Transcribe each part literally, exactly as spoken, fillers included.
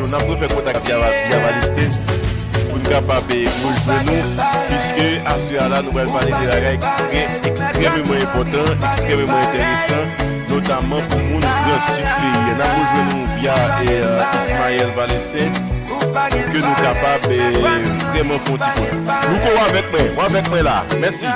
N ap refè kontak via, via Valiste pou n kapab, eh, rejwenn nou, piske aswè a la, nou pral pale de bagay ekstrè-, ekstrèmeman enpòtan, ekstrèmeman enteresan, notaman pou moun Gran Sid peyi a. N ap rejwenn nou via, eh, Ismaël Valiste, pou ke nou kapab, eh, vrèman fè yon ti koze. Louko, w avèk mwen, w avèk mwen la. Mèsi.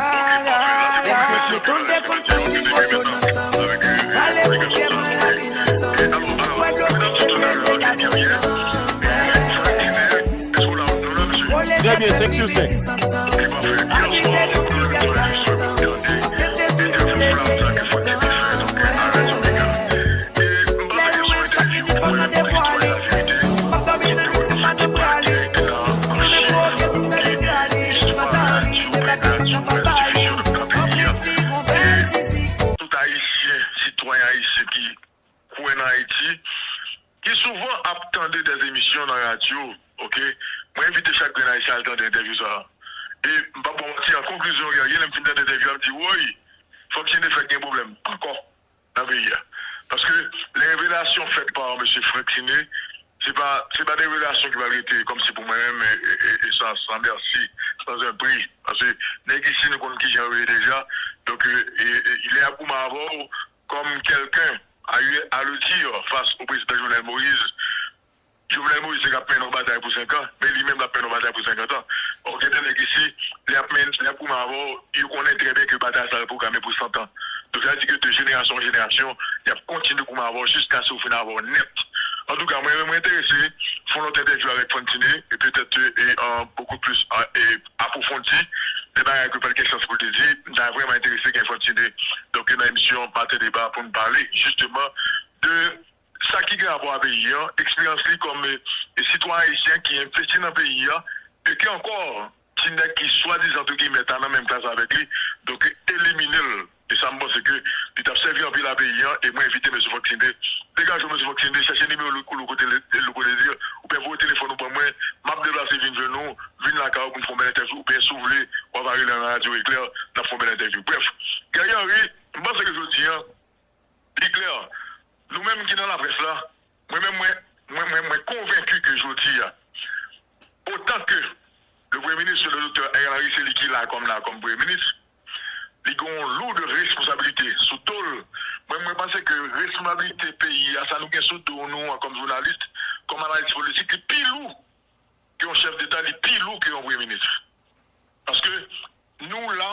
Trè byen, senk sou senk. Tout Ayisyen, sitwayen ayisyen ki kwè nan Ayiti, ki souvan ap tande dèz emisyon nan radyo, oke? Mwen envite chak grenn Ayisyen al tande entèvyou sa a. E m p ap ba w manti, an konklizyon, Guerrier, lè m fin tande entèvyou a, m di, woy, Fox Ciné fèk gen pwoblèm ankò nan peyi a. Paske lè revelasyon fèt pa mesye Frank Ciné, se pa, se pa de revelasyon ki pral rete kòmsi pou mwen menm, e, e, e, e san, san mèsi, san en pri. Paske nèg isi nou konn kijan yo ye deja. Donk, e, e, e, lè y ap goumen avè w, comme quelqu'un a eu à le dire face au président Jovenel Moïse, Jovenel Moïse se k ap mennen yon batay pou senk an, men li menm l ap mennen yon batay pou senkant an. Ou gen de nèg isi, lè y ap men-, lè y ap goumen avè w, yo konnen trè byen ke batay sa yo pwograme pou san an. Donk, sa vle di ke de jenerasyon an jenerasyon, y ap kontinye goumen avè w jiskaske yo fin avè w nèt. Antouka, mwen, mwen enterese fè yon lòt entèvyou avèk Francine, e petèt, e, e, an, bokou plis, an, e, apwofondi de bagay ke pa t gen chans pou l te di. M ta vrèman enterese gen Francine, donk, nan emisyon Maten Deba pou n pale, jisteman, de sa ki gen rapò a peyi an, eksperyans li kòm, e, e sitwayen ayisyen ki envesti nan peyi an, e ke ankò, ti nèg ki swadizan, antre giyimè, ta nan menm klas avèk li, donk elimine l. E sa, m panse ke li t ap sèvi anpil a peyi an, e mwen envite mesye Fox Ciné, degaje w, mesye Fox Ciné, chèche nimewo Louko, Louko Désir, oubyen voye telefòn ou ban mwen, m ap deplase vin jwenn ou, vin lakay ou pou n fè yon bèl entèvyou, oubyen si w vle, w ava rele nan radyo Eklè, n ap fè yon bèl entèvyou. Brèf, Guerrier Henry, m panse ke jodi an, li klè, nou menm ki nan laprès la, mwen menm, mwen, mwen, mwen, mwen konvenki ke jodi a, otan ke le Premye Minis, le Doktè Ariel Henry, se li ki la kòm la, kòm Premye Minis, li gen yon lou de responsablite sou do l. Mwen, mwen panse ke responsablite peyi a, sa nou gen sou do nou an kòm jounalis, kòm analis politik, li pi lou ke yon chèf deta, li pi lou ke yon premye minis. Paske nou la,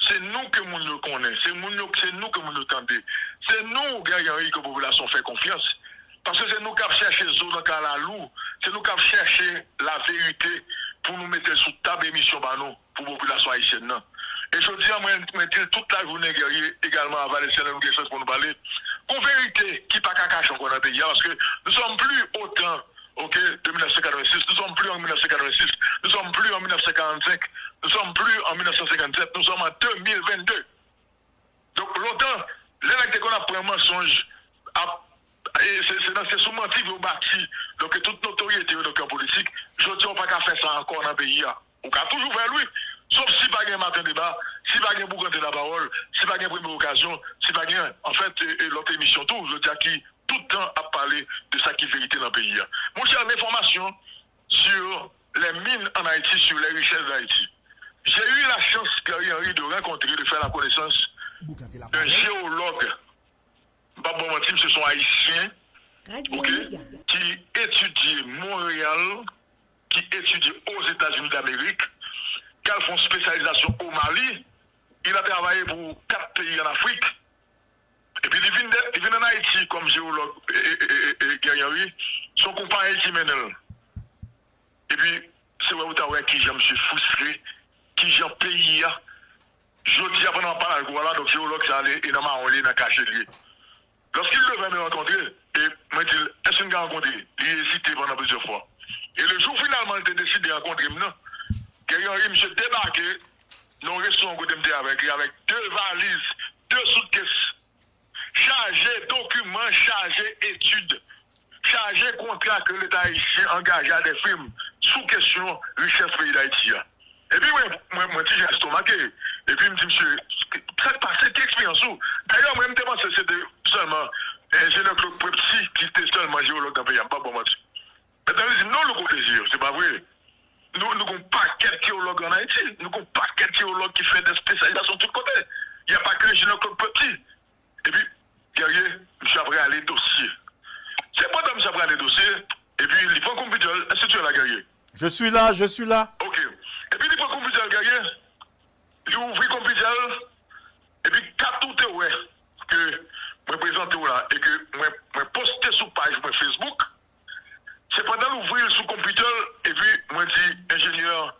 se nou ke moun yo konnen, se moun yo, se nou ke moun yo tande. Se nou, Guerrier Henry, ke popilasyon fè konfyans. Paske se nou k ap chèche zo nan kalalou, se nou k ap chèche laverite pou nou mete l sou tab emisyon pa nou, pou popilasyon ayisyèn nan. E jodi a, mwen, mwen di l tout lajounen, Guerrier, egalman a Valesyen, lè nou gen chans pou nou pale, gon verite ki pa ka kache ankò nan peyi a, paske nous sommes plus autant, ok, de mil nèf san katrevensis, nous sommes plus en mil nèf san katrevensis, nous sommes plus en mil nèf san karannsenk, nous sommes plus en mil nèf san senkannsèt, nous sommes en deux mille vingt-deux. Donk, lontan, lè nèg te konn ap pran mansonj, ap, e se, se nan, se sou manti yo bati, donk, tout notoryete yo, donk, an politik, jodi a, ou pa ka fè sa ankò nan peyi a. Ou ka toujou fè l, wi. Sof si pa gen Maten Deba, si pa gen Boukante Lapawòl, si pa gen Premye Okazyon, si pa gen, anfèt, e, e lòt emisyon tou, jodi a ki tout tan ap pale de sa ki verite nan peyi a. Monchè, l'information sur les mines en Haïti, sur les richesses d'Haïti. J'ai eu la chance, Guerrier Henry, de rencontrer, de faire la connaissance d'un géologue. M p ap ba w manti, misye se yon Ayisyen, ok, ki etidye Montréal, ki etidye Ozetazini Damerik, ki al fè yon espesyalizasyon o Mali. Il a travaillé pour quatre pays en Afrique. Epi li vin de, li vin ann Ayiti kòm jewològ, e, e, e, e, e, Guerrier Henry, se yon konpayi ki mennen l. Epi, se wè ou ta wè kijan misye fristre, kijan peyi a. Jodi a, pandan m ap pale avèk ou a la, donk, jewològ sa a, li, li nan mawon li, nan kache li ye. Lorsqu'il devait me rencontrer, e mwen di l, èske n ka rankontre? Li ezite pandan plizyè fwa. E le jou finalman li te deside rankontre m nan, Guerrier Henry, misye debake nan yon restoran kote m te avèk li, avèk de valiz, de soutkes, chaje dokiman, chaje etid, chaje kontra ke Leta ayisyen angaje a de fim sou kesyon richès peyi Dayiti a. Epi mwen, mwen, mwen ti jan estomake. Epi m di, "Mesye, sa k pase? Ki eksperyans ou?" Dayè, mwen, m te panse se te sèlman enjenyè Claude Prepsy ki te sèlman jewològ nan peyi a, m p ap ba w manti. Louko Désir, se pa vre. Nou, nou gon pakèt teyològ ann Ayiti. Nou gon pakèt teyològ ki fè dè espesyalizasyon tout kote. Y a pa ke Enjenyè Claude Petit. Epi, Guerrier, misye ap rale dosye. Se pandan misye ap rale dosye, epi li pran konpitè l, èske tu es là, Guerrier? Je suis là, je suis là. Ok. Epi li pran konpitè l, Guerrier, li ouvri konpitè l, epi kat ou te wè ke mwen prezante w la e ke mwen, mwen poste sou paj mwen Facebook, se pandan l ouvri l sou konpitè l, epi mwen di, Ingénieur,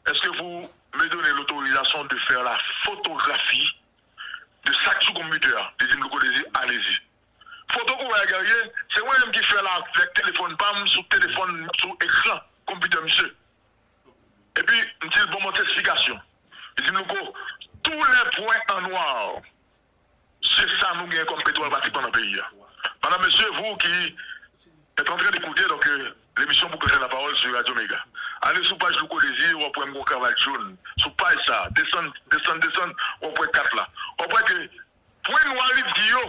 est-ce que vous me donnez l'autorisation de faire la photographie de sa k sou konpitè a? Li di m, Louko Désir, allez-y. Foto ke w wè a, Guerrier, se mwen menm ki fè l avèk telefòn pa m sou telefòn, sou ekran konpitè misye. Epi, m di l, bon, mwen te eksplikasyon. Li di m, Louko, tous les points en noir, se sa nou gen kòm petwòl pratikman nan peyi a. Madame, Monsieur, vous qui êtes en train d'écouter donc euh, l'émission Pour que j'aie la parole sur Radio Méga, allez sou paj Louko Désir, w ap wè m gon kravat jòn. Sou paj sa, desann, desann, desann, w ap wè kat la. W ap wè ke pwen nwa li di yo,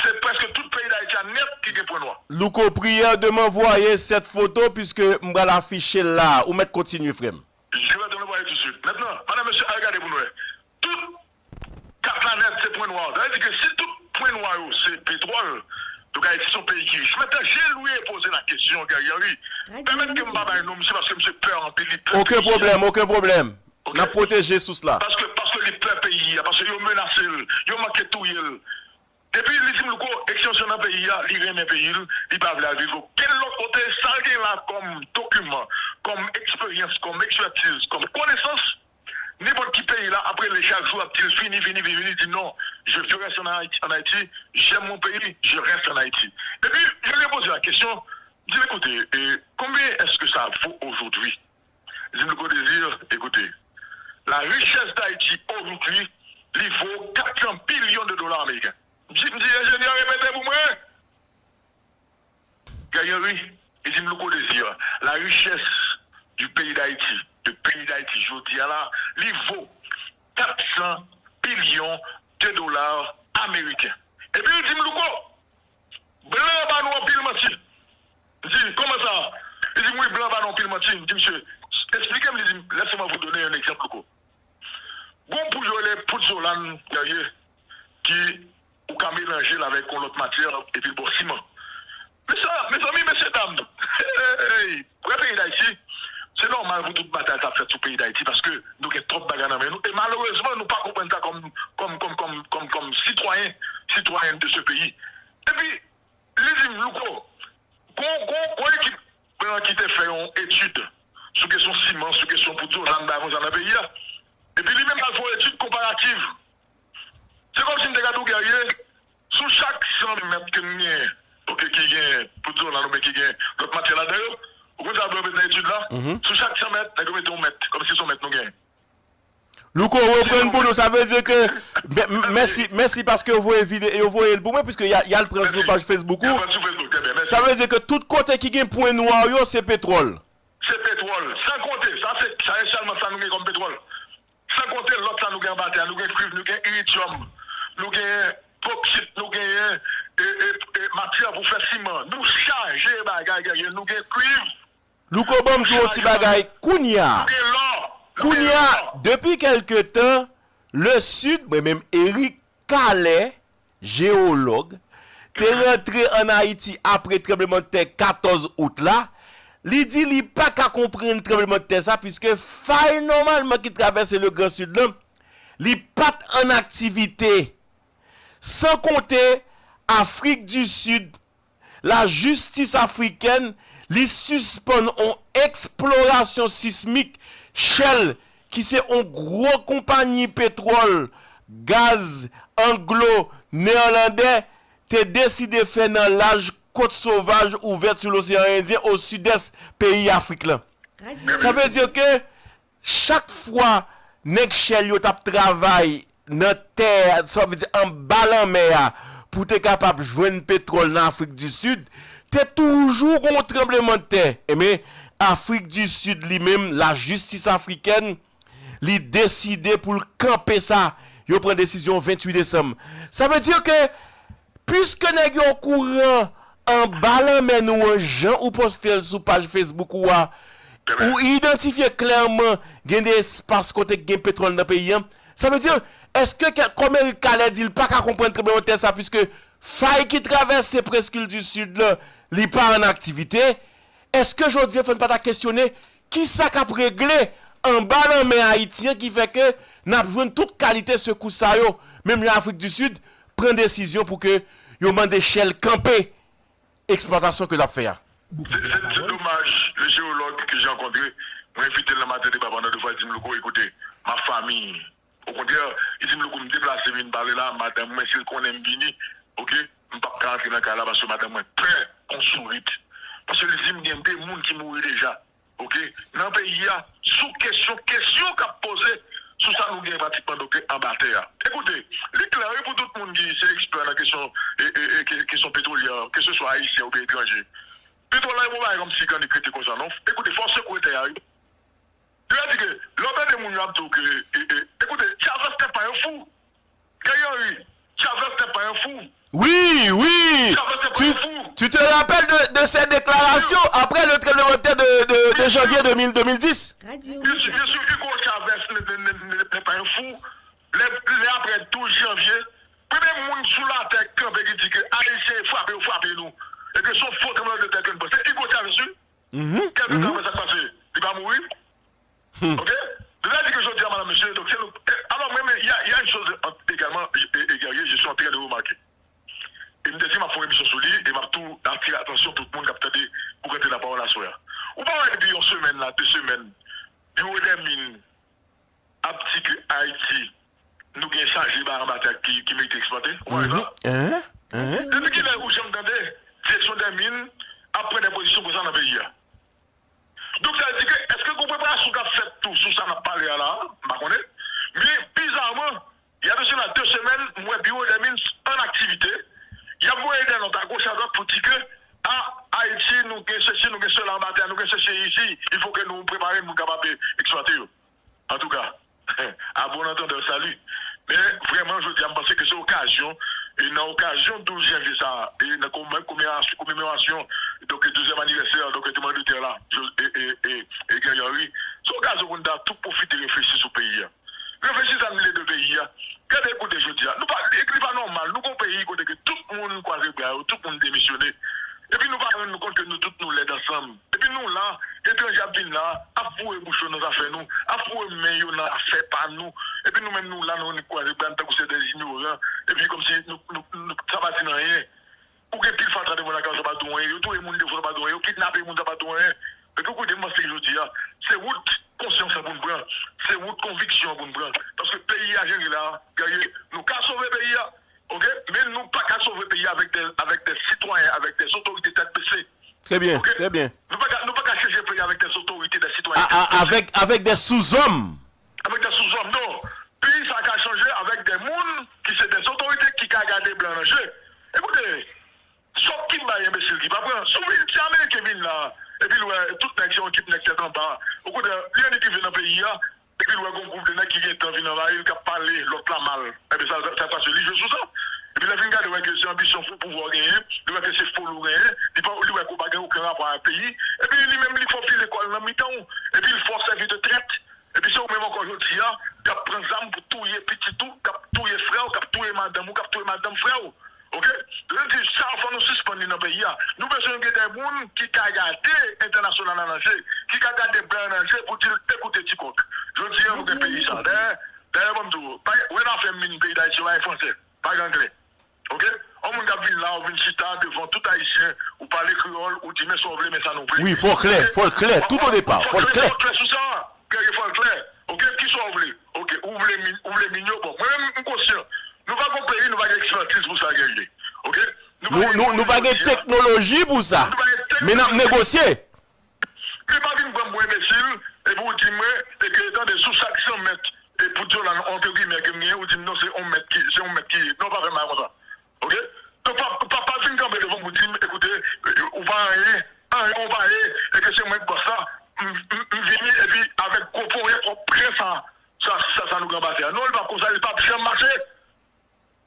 se prèske tout peyi Dayiti a nèt ki gen pwen nwa. Louko, prière de m'envoyer cette photo puisque m pral afiche l la. Ou mèt kontinye, frè m. Je vais te l'envoyer tout de suite. Maintenant, madame, monsieur, al gade pou nou wè. Tout kat la nèt se pwen nwa. Sa vle di ke si tout pwen nwa yo se petwòl, donk Ayiti se yon peyi ki rich. Maintenant, je lui ai posé la question, Guerrier Henry. Pèmèt ke m pa bay non misye paske misye pè anpil, li pè peyi a. Okenn pwoblèm, okenn pwoblèm. N ap pwoteje sous la. Paske, paske li pè peyi a, paske yo menase l, yo manke touye l. Epi li di m, Louko, ekstansyon nan peyi a, li renmen peyi l, li pa vle al viv okenn lòt kote, sa l gen la kòm dokiman, kòm eksperyans, kòm ekspètiz, kòm konesans, nenpòt ki peyi la ap rele chak jou ap di l vini, vini, vini, vini, li di non, je veux rester en Haïti, en Haïti, j'aime mon pays, je reste en Haïti. Epi, je lui ai posé la question, m di l, écoutez, et combien est-ce que ça vaut aujourd'hui? Li di m, Louko Désir, écoutez, la richesse d'Haïti aujourd'hui, li vo kat san bilyon de dola ameriken. M di, m di, enjenyè, repete pou mwen. Guerrier Henry, li di m, Louko Désir, la richesse du pays d'Haïti, de peyi Dayiti, jodi a la, li vo kat san bilyon de dola ameriken. Epi li di m, Louko, blan ba nou anpil manti. M di, kòman sa? Li di m, wi, blan ba nou anpil manti. M di, misye, eksplike m, li di m, laissez-moi vous donner un exemple, Louko. Gon poud yo rele poud zolann, Guerrier, ki ou ka melanje l avèk yon lòt matyè epi l ba w siman. Mezanmi, mesyedam, hey, pou peyi Dayiti, se nòmal pou tout batay sa ap fèt sou peyi Dayiti paske nou gen twòp bagay nan men nou e malerezman nou pa konprann sa kòm kòm kòm kòm kòm kòm sitwayen, sitwayèn de ce pays. Epi, li di m, Louko, gon gon gon ekip blan ki te fè yon etid sou kesyon siman, sou kesyon poud zolann, bagay konsa nan peyi a. Epi li menm l al fè yon etid konparativ. Se kòmsi m te ka di w, Guerrier, sou chak san mèt ke n genyen, oke, ki gen poud zolann oubyen ki gen lòt matyè ladan yo, ou konn sa blan yo mete nan etid la? Sou chak san mèt, nèg yo mete yon mèt, kòmsi se yon mèt nou genyen. Louko, reprann pou nou, sa vle di ke, mèsi, mèsi paske yo voye vide, yo voye l pou mwen, piske y a, y al pran l sou paj Facebook ou. Sa vle di ke tout kote ki gen pwen nwa yo, se petwòl. Se petwòl. San konte, sa se, sa se sèlman sa nou gen kòm petwòl. San konte lòt sa nou gen anba tè a, nou gen kwiv, nou gen iridyòm, nou gen boksit, nou genyen e, e, e, matyè pou fè siman. Nou chaje bagay, Guerrier, nou gen kwiv. Louko, ban m di w yon ti bagay. Kounye a, kounye a, depi kèlke tan, le Sud, mwen menm Eric Calais, jewològ, te rantre ann Ayiti apre tranblemanntè katòz out la. Li di li pa ka konprann tranblemanntè sa, piske fay nòmalman ki travèse le Grand Sud lan, li pa t an aktivite. San konte Afrik di Sid, lajistis afrikèn, li sispann on eksplorasyon sismik Shell, ki se on gwo konpayi petwòl, gaz anglo-nèlandè, te deside fè nan laj kot sovaj ouvèt sou Loseyan Endyen o sidès peyi Afrik lan. Sa vle di ke chak fwa nèg Shell yo t ap travay nan tè, sa vle di anba lanmè a, pou te kapab jwenn petwòl nan Afrik di Sid, te toujou gen yon tranblemanntè. Ebyen, Afrik di Sid li menm, lajistis afrikèn, li deside pou l kanpe sa. Yo pran desizyon venntuit desanm. Sa vle di ke, piske nèg yo okouran anba lanmè nou an, jan ou poste l sou paj Facebook ou a, ou idantifye klèman gen de espas kote k gen petwòl nan peyi an. Sa vle di, èske kè-, kòm Eric Calais di, l pa ka konprann tranblemanntè sa, piske fay ki travèse Preskil di Sid la, li pa an aktivite? Èske jodi a fò n pa ta kesyone kisa k ap regle anba lanmè Ayiti an ki fè ke n ap jwenn tout kalite sekou sa yo, menm jan Afrik di Sid pran desizyon pou ke yo mande Shell kanpe eksplwatasyon ke l ap fè a? Se, se, se domaj, le jewològ ke jan kontre, mwen envite l nan Maten Deba pandan de fwa, li di m, Louko, ekoute, ma famille. Okontrè, li di m, Louko, m deplase vin pale la, madanm mwen, si l konnen m vini, oke, m p ap ka antre nan kay la paske madanm mwen pè kon sourit. Paske li di m gen de moun ki mouri deja. Oke? Nan peyi a, sou kesyon, kesyon k ap poze sou sa nou gen pratikman doke anba tè a. Ekoute, li klè wi pou tout moun ki se ekspè nan kesyon, e, e, e, ke-, kesyon petwolyè, keseswa ayisyen oubyen etranje. Petwòl la, e pa yon bagay kòmsi k annik rete konsa, non. Ekoute, fò w sekwe tè a wi. Yo di ke, lè w tande moun yo ap di w ke, e, e, ekoute, Chavez n'est pas un fou. Guerrier Henry, Chavez n'est pas un fou. Oui, oui. Tu, tu te rappelles de, de ses déclarations après le tremblement de terre de, de, de janvier deux mille, deux mille dix. Bien sûr, bien sûr, Hugo Chavez n'est pas un fou. Lè, lè apre douz janvye, premye moun sou latè k kanpe ki di ke Ayisyen frape, yo frape nou. E ke se yon fo tranblemanntè ke n pran. Se Hugo Chavez, wi. Kèlke tan apre sa k pase, li pa mouri. Oke? Sa vle di ke jodi a, madam, mesye, donk, se nou, e, alò, mwen, men, il y a, il y a une chose, en, également, e, e, Guerrier, je suis en train de remarquer. E m te di m ap fè yon emisyon sou li, e m ap tou atire atansyon tout moun k ap tande pou kante lapawòl aswè a. Ou pa wè depi yon semèn la, de semèn, biwo dè min ap di ke Ayiti, nou gen chaje bagay anba tè ki, ki merite eksplwate? Ou pa wè sa? Depi kilè ou janm tande direksyon dè min ap pran de pozisyon konsa nan peyi a? Donk, sa vle di ke, èske gen preparasyon k ap fèt tou sou sa n ap pale a la a? M pa konnen. Men, bizarman, y a de cela de semèn, m wè biwo dè min an aktivite. Y ap voye de nòt agoch adwat pou di ke, a, Ayiti, nou gen sesi, nou gen sela anba tè, nou gen sesi isi, il faut que nou prepare n pou n kapab eksplwate yo. Antouka, à bon entendeur, salut. Men, vrèman, jodi a, m panse ke se okazyon, e nan okazyon douz janvye sa a, e nan komemorasyon, donk, douzyèm anivèsè, donk, tranblemanntè la, e, e, e, e Guerrier Henry, se okazyon pou n ta tou pwofite reflechi sou peyi a. Reflechi sa n vle de peyi a. Gade, ekoute, jodi a, nou pa, li pa nòmal, nou gon peyi kote ke tout moun kwaze bra yo, tout moun demisyone. Epi nou pa rann nou kont ke nou tout nou lèd ansanm. Epi nou la, etranje ap vin la, ap foure bouch yo nan zafè nou, ap foure men yo nan afè pa nou. Epi nou menm nou la, nou annik kwaze bra n tankou se de inyoran. Epi kòmsi nou, nou, nou, sa pa di n anyen. Ou gen pil fatra de moun lakay ou sa pa di w anyen, yo touye moun de fwa sa pa di w anyen, yo kidnape moun sa pa di w anyen. Men pou kote m panse jodi a, se wout konsyans lan pou n pran, se wout konviksyon an pou n pran. Paske peyi a jere la, Guerrier, nou ka sove peyi a, oke, men nou pa ka sove peyi a avèk de, avèk de sitwayen, avèk de otorite tèt bese. Très bien, très bien. Nou pa ka, nou pa ka chanje peyi a avèk de otorite, de sitwayen tèt bese. Avec, avec des sous-hommes. Avèk de sous-hommes, non. Peyi sa ka chanje avèk de moun ki se de otorite ki ka gade blan nan je. Ekoute, sòt ki bay enbesil ki pa pran. Si w vin, si Ameriken vin la, epi l wè tout nèg se yon ekip nèg tèt anba, okontrè, li annik rive nan peyi a, epi l wè gon gwoup de nèg ki gentan vin anvayi l, k ap pale lòt la mal. Enben, sa, sa, sa, se li jwe sou sa. Epi lè l fin gade, wè ke se anbisyon pou pouvwa w genyen, li wè ke se foli w genyen, li pa, li wè ke w pa gen okenn rapò ak peyi, epi li menm, li fè w file kò l nan mitan w, epi l fè w sèvi de trèt. Epi se ou menm ankò jodi a, k ap pran zam pou touye pitit ou, k ap touye frè w, k ap touye madanm ou, k ap touye madanm frè w. Oke? Sa vle di, sa fò nou sispann li nan peyi a. Nou bezwen gen de moun ki ka gade entènasyonal la nan je, ki ka gade blan nan je pou di l, ekoute ti kòk. Jodi a nou gen peyi sa. Dayè, dayè ban m di w, pa, wè n a fè min peyi Dayiti, w pa gen fransè, pa gen anglè. Oke? Yon moun k ap vin la, ou vin chita devan tout Ayisyen, ou pale kreyòl, ou di men sa w vle, men sa nou vle. Wi, fò w klè, fò l klè, tout au départ, fò l klè. Fò w klè sou sa, Guerrier, fò l klè. Oke, kisa w vle? Oke, ou vle min, ou vle min yo, bon. Mwen menm, m konsyan. Nou pa gon peyi, nou pa gen ekspètiz pou sa, Guerrier. Oke? Nou, nou, nou pa gen teknoloji pou sa. Men n ap negosye. Men pa vin pran m pou enbesil, epi w di mwen, e ke tande, sou chak san mèt, e pou dyolan, entre guillemets, ke m genyen, ou di m non, se yon mèt ki, se yon mèt ki, non, pa fè m bagay konsa. Oke? Donk, pa, pa, pa vin kanpe devan m pou di m, ekoute, ou pa anyen, anyen ou pa ye, e ke se mwen k bòs la, m, m, m vini, epi avèk gwo ponyèt w ap pran sa, sa, sa, sa nou gen anba tè a. Non, li p ap konsa, li p ap janm mache.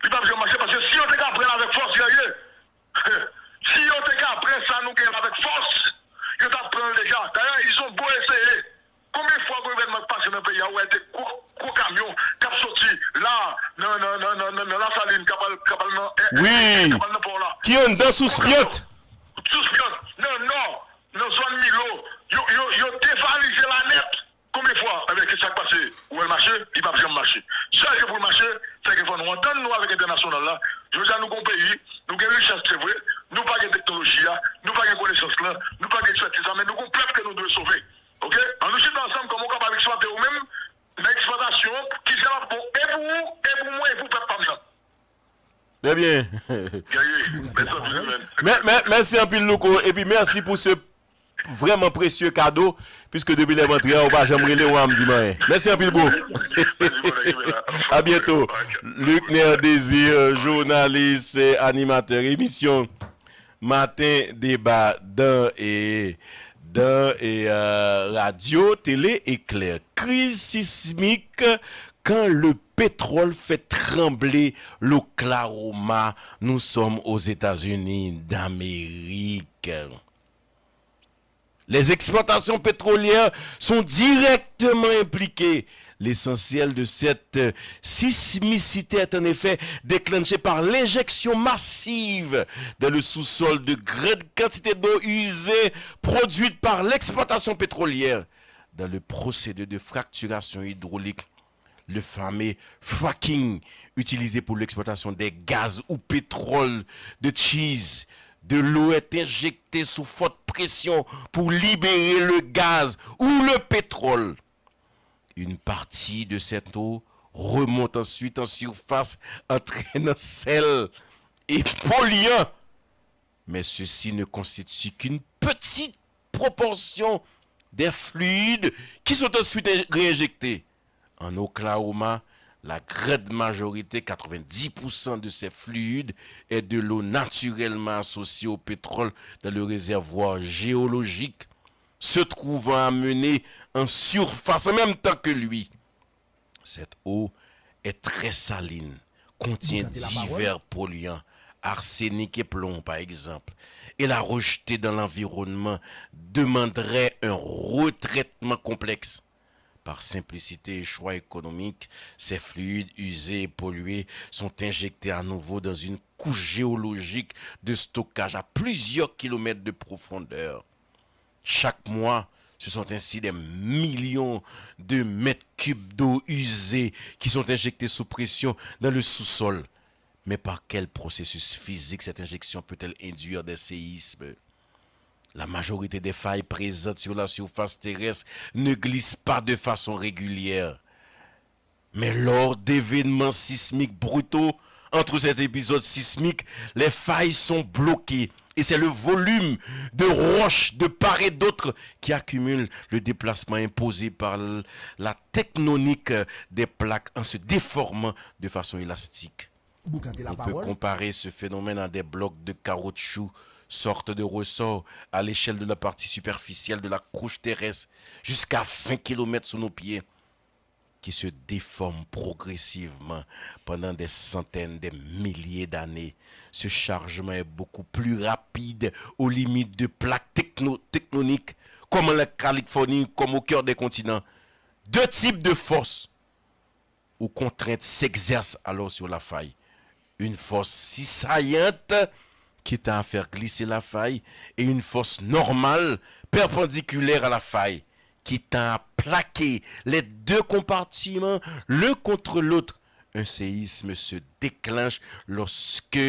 Li p ap janm mache, paske si yo te ka pran l avèk fòs, Guerrier, si yo te Dayè, ils ont beau essayer. Konbyen fwa gouvènman k pase nan peyi a, ou wè de gwo, gwo kamyon k ap soti la, nan, nan, nan, nan, nan, nan Lasalin, k ap al, k ap al nan, eh, eh, eh, k ap al nan pò la. Ki anndan Sous Pyant. Sous Pyant, nan Nò, nan zòn Milo, yo, yo, yo devalize la nèt. Konbyen fwa? Ebyen, ki sa k pase? Ou wè l mache? Li p ap janm mache. Sèl ke pou l mache, se ke fò nou antann nou avèk entènasyonal la. Jodi a, nou gen yon peyi, nou gen richès, se vre, nou pa gen teknoloji a, nou pa gen konesans lan, nou pa gen ekspètiz la, men nou gen yon pèp ke nou dwe sove. Oke? Ann nou chita ansanm, kòman w kapab eksplwate ou menm nan eksplwatasyon, ki jan l ap bon e pou ou, e pou mwen, e pou pèp pa m nan. Trè byen. Mèsi anpil, Louko. Epi mèsi pou se vrèman presye kado, piske depi lè m antre a, ou pa janm rele, ou pa janm di m anyen. Mèsi anpil, bro. A byento. Luckner Désir, jounalis, animatè emisyon Maten Deba dan e, dan e, euh, radyo, tele eklè. Kriz sismik, quand le pétrole fait trembler l'Oklahoma, nous sommes aux États-Unis d'Amérique. Les exploitations pétrolières sont directement impliquées. L'essentiel de cette sismicité est en effet déclenchée par l'injection massive dans le sous-sol de grandes quantités d'eau usée produite par l'exploitation pétrolière dans le procédé de fracturation hydraulique, le fameux fracking, utilisé pour l'exploitation des gaz ou pétrole de schiste. De l'eau est injectée sous forte pression pour libérer le gaz ou le pétrole. Une partie de cette eau remonte ensuite en surface, entraînant sel et polluants. Mais ceux-ci ne constituent qu'une petite proportion des fluides qui sont ensuite réinjectés. En Oklahoma, la grande majorité, quatre-vingt-dix pour cent de ces fluides, est de l'eau naturellement associée au pétrole dans le réservoir géologique, se trouvant amenée en surface en même temps que lui. Cette eau est très saline, contient divers polluants, arsenic et plomb par exemple, et la rejeter dans l'environnement demanderait un retraitement complexe. Par simplicité et choix économique, ces fluides usés et pollués sont injectés à nouveau dans une couche géologique de stockage à plusieurs kilomètres de profondeur. Chaque mois, ce sont ainsi des millions de mètres cubes d'eau usée qui sont injectés sous pression dans le sous-sol. Mais par quel processus physique cette injection peut-elle induire des séismes? La majorité des failles présentes sur la surface terrestre ne glissent pas de façon régulière. Mais lors d'événements sismiques brutaux, entre cet épisode sismique, les failles sont bloquées. Et c'est le volume de roches de part et d'autre qui accumule le déplacement imposé par l-, la tectonique des plaques en se déformant de façon élastique. On peut comparer ce phénomène à des blocs de caoutchouc, sorte de ressort à l'échelle de la partie superficielle de la couche terrestre, jusqu'à vingt kilomètres sous nos pieds, qui se déforme progressivement pendant des centaines de milliers d'années. Ce chargement est beaucoup plus rapide aux limites de plaques techno-, tectoniques, comme en Californie, comme au cœur des continents. Deux types de forces ou contraintes s'exercent alors sur la faille. Une force cisaillante qui tend à faire glisser la faille et une force normale perpendiculaire à la faille qui tend à plaquer les deux compartiments l'un contre l'autre. Un séisme se déclenche lorsque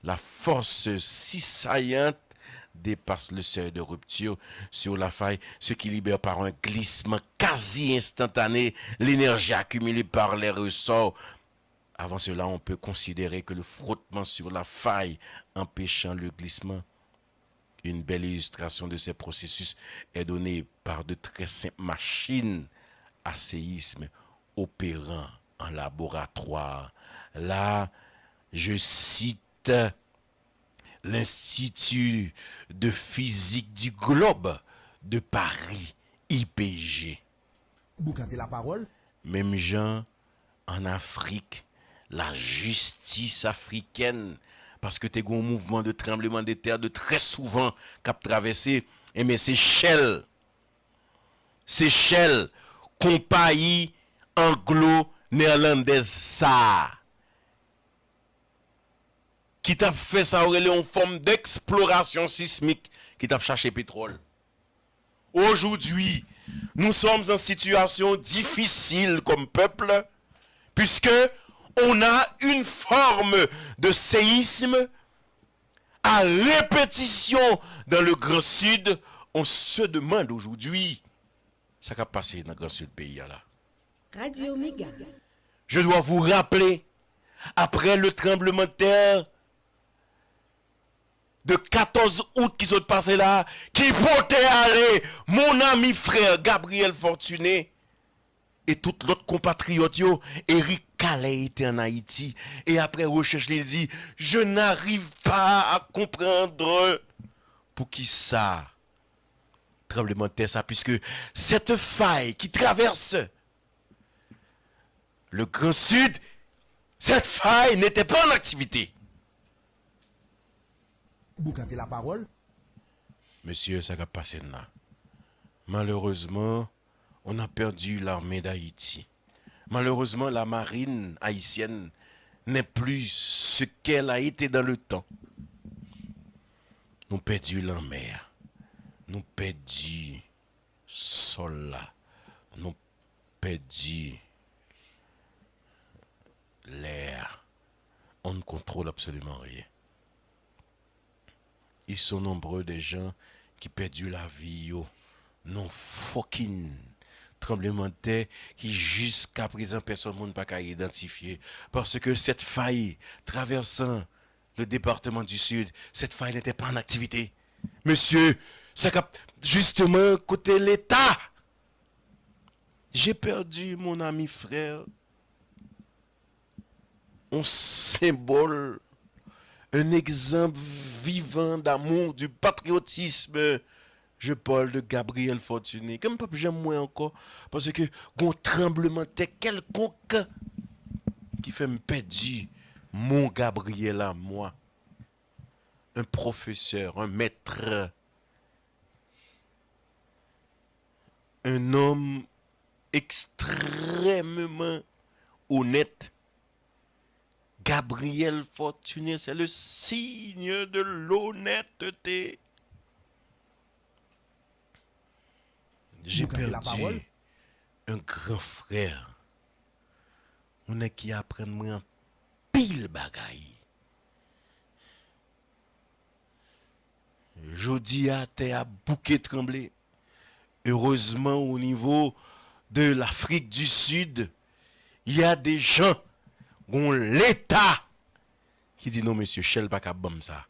la force cisaillante dépasse le seuil de rupture sur la faille, ce qui libère par un glissement quasi instantané l'énergie accumulée par les ressorts. Avant cela, on peut considérer que le frottement sur la faille empêchant le glissement. Une belle illustration de ces processus est donnée par de très simples machines à séisme opérant en laboratoire. Là, je cite l'Institut de physique du globe de Paris, I P G. Boukante lapawòl. Menm jan ann Afrik, lajistis afrikèn, paske te gen yon mouvman de tranbleman de tè de trè souvan k ap travèse, enben se chèl Sechèl, konpayi anglo-nèlandèz sa a, ki t ap fè sa yo rele yon fòm d'exploration sismique, ki t ap chache petwòl. Aujourd'hui, nous sommes en situation difficile comme peuple, puisque on a une forme de séisme à répétition dans le Grand Sud. On se demande aujourd'hui sa k ap pase nan Gran Sid peyi a la. Radio Mega. Je dois vous rappeler, après le tremblement de terre de katòz out ki sot pase la, ki pote ale mon ami frè Gabriel Fortuné e tout lòt konpatriyòt yo, Eric Calais était en Haïti. E apre rechèch li, li di, je n'arrive pas à comprendre poukisa tranblemanntè sa, puisque cette faille qui traverse le Grand Sud, cette faille n'était pas en activité. Boukante lapawòl. Mesye, sa k ap pase n la. Malheureusement, on a perdu l'armée d'Haïti. Malheureusement, la marine haïtienne n'est plus ce qu'elle a été dans le temps. Nou pèdi lanmè a. Nou pèdi sòl la. Nou pèdi lè a. On ne contrôle absolument rien. Ils sont nombreux des gens qui pèdi lavi yo nan fucking tranblemanntè ki jiska prezan pèsonn moun pa ka idantifye. Parce que cette faille traversant le département du Sud, cette faille n'était pas en activité. Mesye, sa k ap, justement, kote Leta? J'ai perdu mon ami frère, un symbole, un exemple vivant d'amour, du patriotisme. Je parle de Gabriel Fortuné, ke m p ap janm wè ankò, paske gon tranblemanntè kèlkonk ki fè m pèdi mon Gabriel à moi, un professeur, un maître, un homme extrêmement honnête. Gabriel Fortuné, c'est le signe de l'honnêteté. J'ai perdu un grand frère. Yon nèg ki aprann mwen anpil bagay. Jodi a, tè a bouke tranble. Heureusement, au niveau de l'Afrique du Sud, il y a des gens, gon Leta ki di, non, mesye, Shell pa ka ban m sa.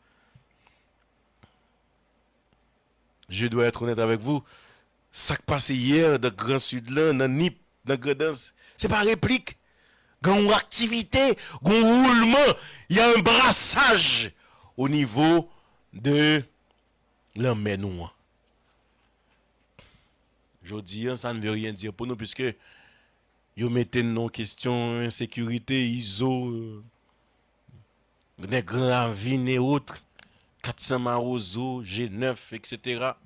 Je dois être honnête avec vous, sa k pase yè nan Gran Sid lan, nan Nip, nan Grandans, se pa replik. Gen yon aktivite, gen yon woulman, y a un brassage au niveau de lanmè nou an. Jodi a, ça ne veut rien dire pour nous, puisque yo mete n nan kesyon ensekirite, Izo, nèg Gran Ravin et autres, Katsan Mawozo, G nèf, et cetera.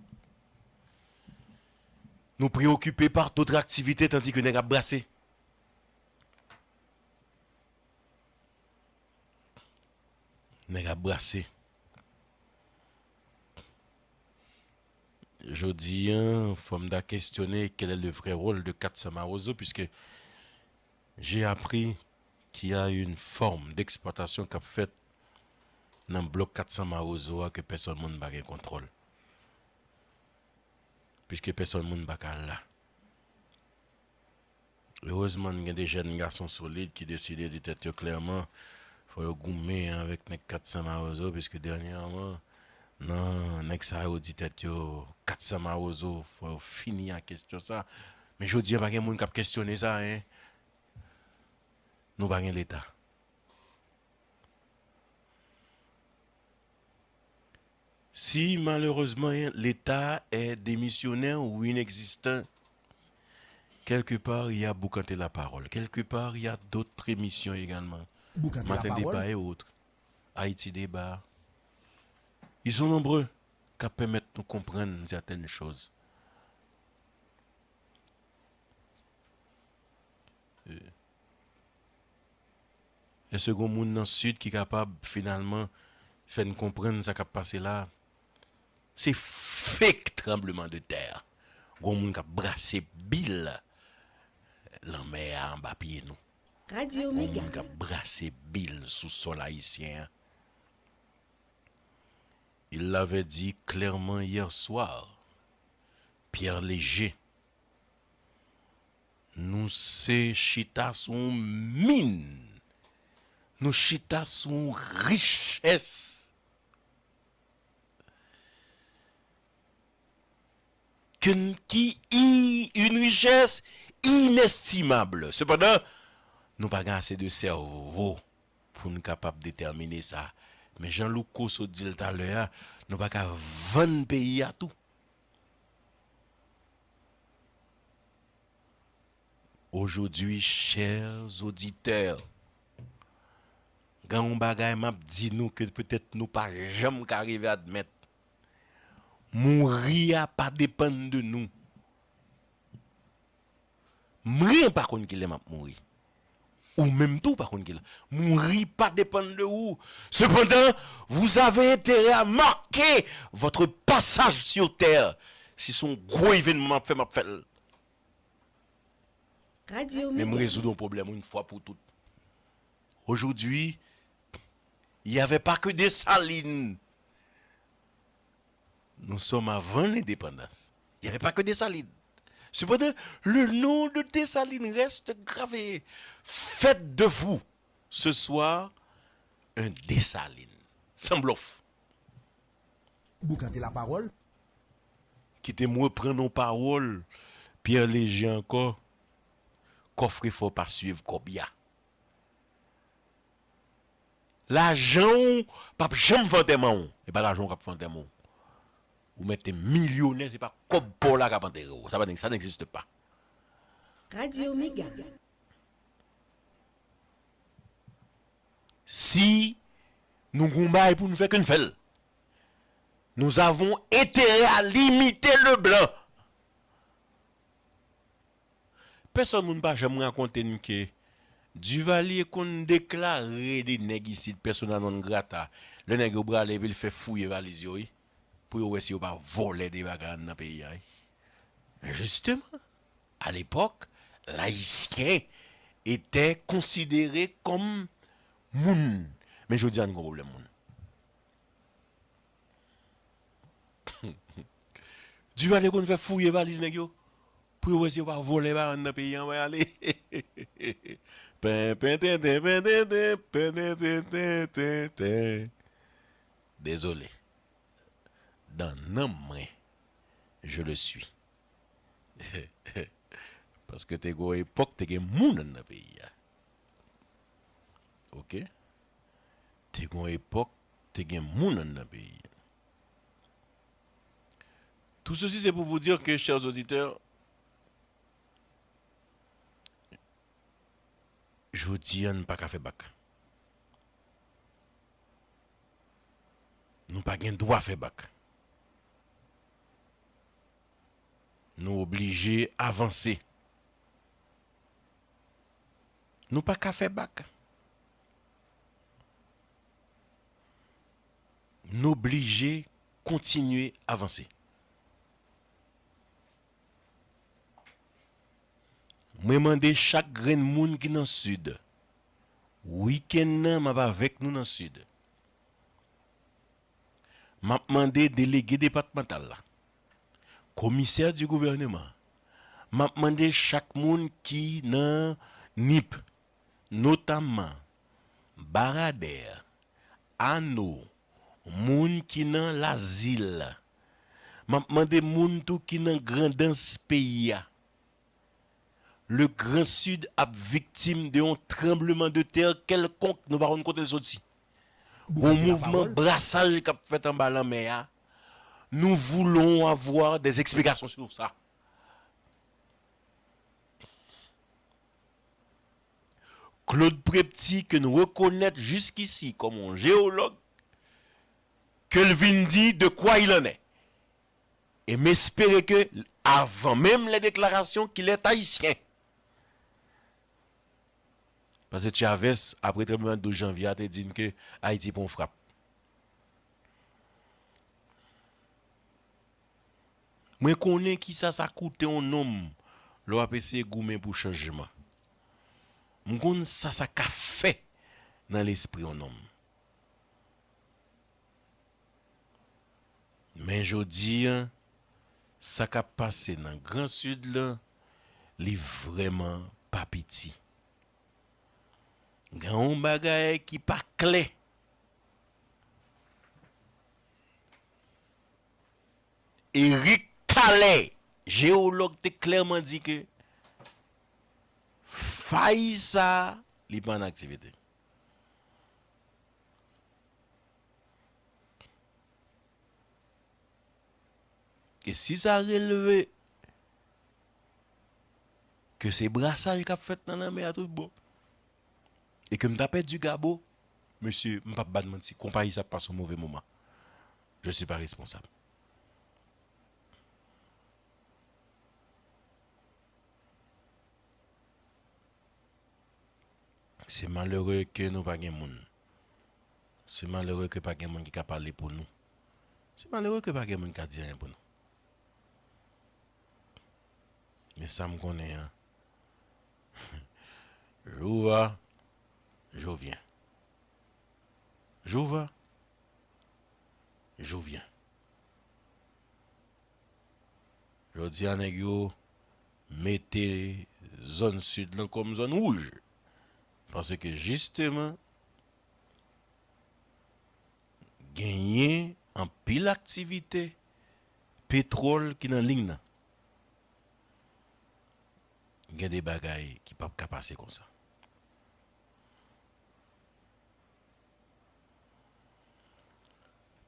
Nou preokipe pa dòt aktivite, tandi ke nèg ap brase. Nèg ap brase. Jodi a, fò m ta kestyone quel est le vrai rôle de Katsan Mawozo, puisque j'ai appris qu'il y a une forme d'exploitation k ap fèt nan blòk Katsan Mawozo a ke pèsonn moun pa gen kontwòl. Puisque pèsonn moun pa ka la. Erezman, n gen de jèn gason solid ki deside di tèt yo klèman, fò yo goumen avèk nèg Katsan Mawozo, piske dènyèman, nan nèg sa yo di tèt yo Katsan Mawozo, fò yo fini ak kesyon sa. Men jodi a, pa gen moun k ap kestyone sa, en. Nou pa gen Leta. Si malheureusement l'État est démissionnaire ou inexistant, quelque part, il y a Boukanté la parole. Quelque part, il y a d'autres émissions également. Boukanté la Matin parole. Débat et autres. Haïti Débat. Ils sont nombreux k ap pèmèt nou konprann certaines choses. Èske gon moun nan Sid ki kapab finalman fè n konprann sa k ap pase la? Se fake tranbleman de tè. Gon moun k ap brase bil lanmè a anba pye nou. Gon moun k ap brase bil sou sòl ayisyen an. Il l'avait dit clairement hier soir, Pierre Léger, nou se chita sou yon min. Nou chita sou yon richès ke n, ki i, une richesse inestimable. Sepandan, nou pa gen ase de sèvo pou n kapab detèmine sa. Men jan Louko sot di l talè a, nou pa ka vann peyi a tou. Aujourd'hui, chers auditeurs, gen yon bagay m ap di nou ke petèt nou pa janm ka rive admèt. Mouri a pa depann de nou. Mwen pa konn kilè m ap mouri. Ou menm tou pa konn kilè. Mouri pa depann de ou. Sepandan, vous avez intérêt à marquer votre passage sur terre. Si se yon gwo evènman m ap fè, m ap fè l. Men m rezoud yon pwoblèm yon fwa pou tout. Aujourd'hui, il y avait pas que Dessalines. Nous sommes avant l'indépendance. Il y avait pas que Dessalines. Cependant, le nom de Dessalines reste gravé. Faites de vous ce soir un Dessalines. Sans bluff. Boukante lapawòl. Kite m reprann yon pawòl Pierre Léger ankò. Kòfrefò pa swiv kòbya. Lajan w p ap janm fè antèman w. E pa lajan w k ap fè antèman w. Ou mèt te milyonè, se pa kòb pa w la k ap antere w. Sa pa, ça n'existe pas. Radio Mega. Si nou gon bagay pou n fè, ke n fè l. Nous avons intérêt à limiter le blanc. Pèsòn moun pa janm rakonte n ke Duvalier konn deklare de nèg isit persona non grata. Lè nèg yo prale, epi l fè fouye valiz yo, wi. Pou yo wè si yo pa vòlè de bagay anndan peyi a, wi. Men jisteman, à l'époque, l'Haïtien était considéré comme moun. Men jodi a, nou gon pwoblèm moun. Duvalier konn fè fouye valiz nèg yo. Pou yo wè si yo pa vòlè pa anndan peyi an, wè ale. Pen, pen, ten, ten, pen, ten, ten, pen, ten, ten, ten, ten, ten. Désolé. Dans nanm mwen, je le suis. Paske te gon epòk, te gen moun anndan peyi a. Oke? Te gon epòk, te gen moun anndan peyi a. Tout ceci, c'est pour vous dire que, chers auditeurs, jodi a, n pa ka fè bak. Nou pa gen dwa fè bak. Nou oblije avanse. Nou pa ka fè bak. Nou oblije kontinye avanse. Mwen mande chak grenn moun ki nan Sid, wikenn nan, m ap avèk nou nan Sid. M ap mande delege depatmantal la, komisè di gouvèneman, m ap mande chak moun ki nan Nip, notamman Baradè, Ano, moun ki nan Lazil. M ap mande moun tou ki nan Grandans peyi a. Le Grand Sud ap viktim de yon tranbleman de tè kèlkonk, nou pa konn kote l soti. Gon mouvman brasaj k ap fèt anba lanmè a. Nous voulons avoir des explications sur ça. Claude Prepty, ke n rekonèt jiskisi kòm yon jewològ, ke l vin di de quoi il en est. E m espere ke, avan menm les déclarations, qu'il est haïtien. Paske Chavez, apre tranblemann douz janvye a, te di n ke Ayiti pran yon frap. Mwen konnen kisa sa koute yon nonm lè w ap eseye goumen pou chanjman. M konn sa sa ka fè nan lespri yon nonm. Men jodi a, sa k ap pase nan Gran Sid lan, li vrèman pa piti. Gen yon bagay ki pa klè. Eric Calais, jewològ, te klèman di ke fay sa, li pa an aktivite. E si sa relve ke se brasaj k ap fèt nan lanmè a tout bon, e ke m ta pèdi Gabo, mesye, m p ap bat manti, konpayi sa ap pase yon move moman. Je suis pas responsable. Se malere ke nou pa gen moun. Se malere ke pa gen moun ki ka pale pou nou. Se malere ke pa gen moun ki ka di anyen pou nou. Men sa m konnen an, jou va, jou vyen. Jou va, jou vyen. Jodi a, nèg yo mete zòn sid lan kòm zòn wouj. Paske jisteman, genyen anpil aktivite petwòl ki nan liy nan. Gen de bagay ki p ap ka pase konsa.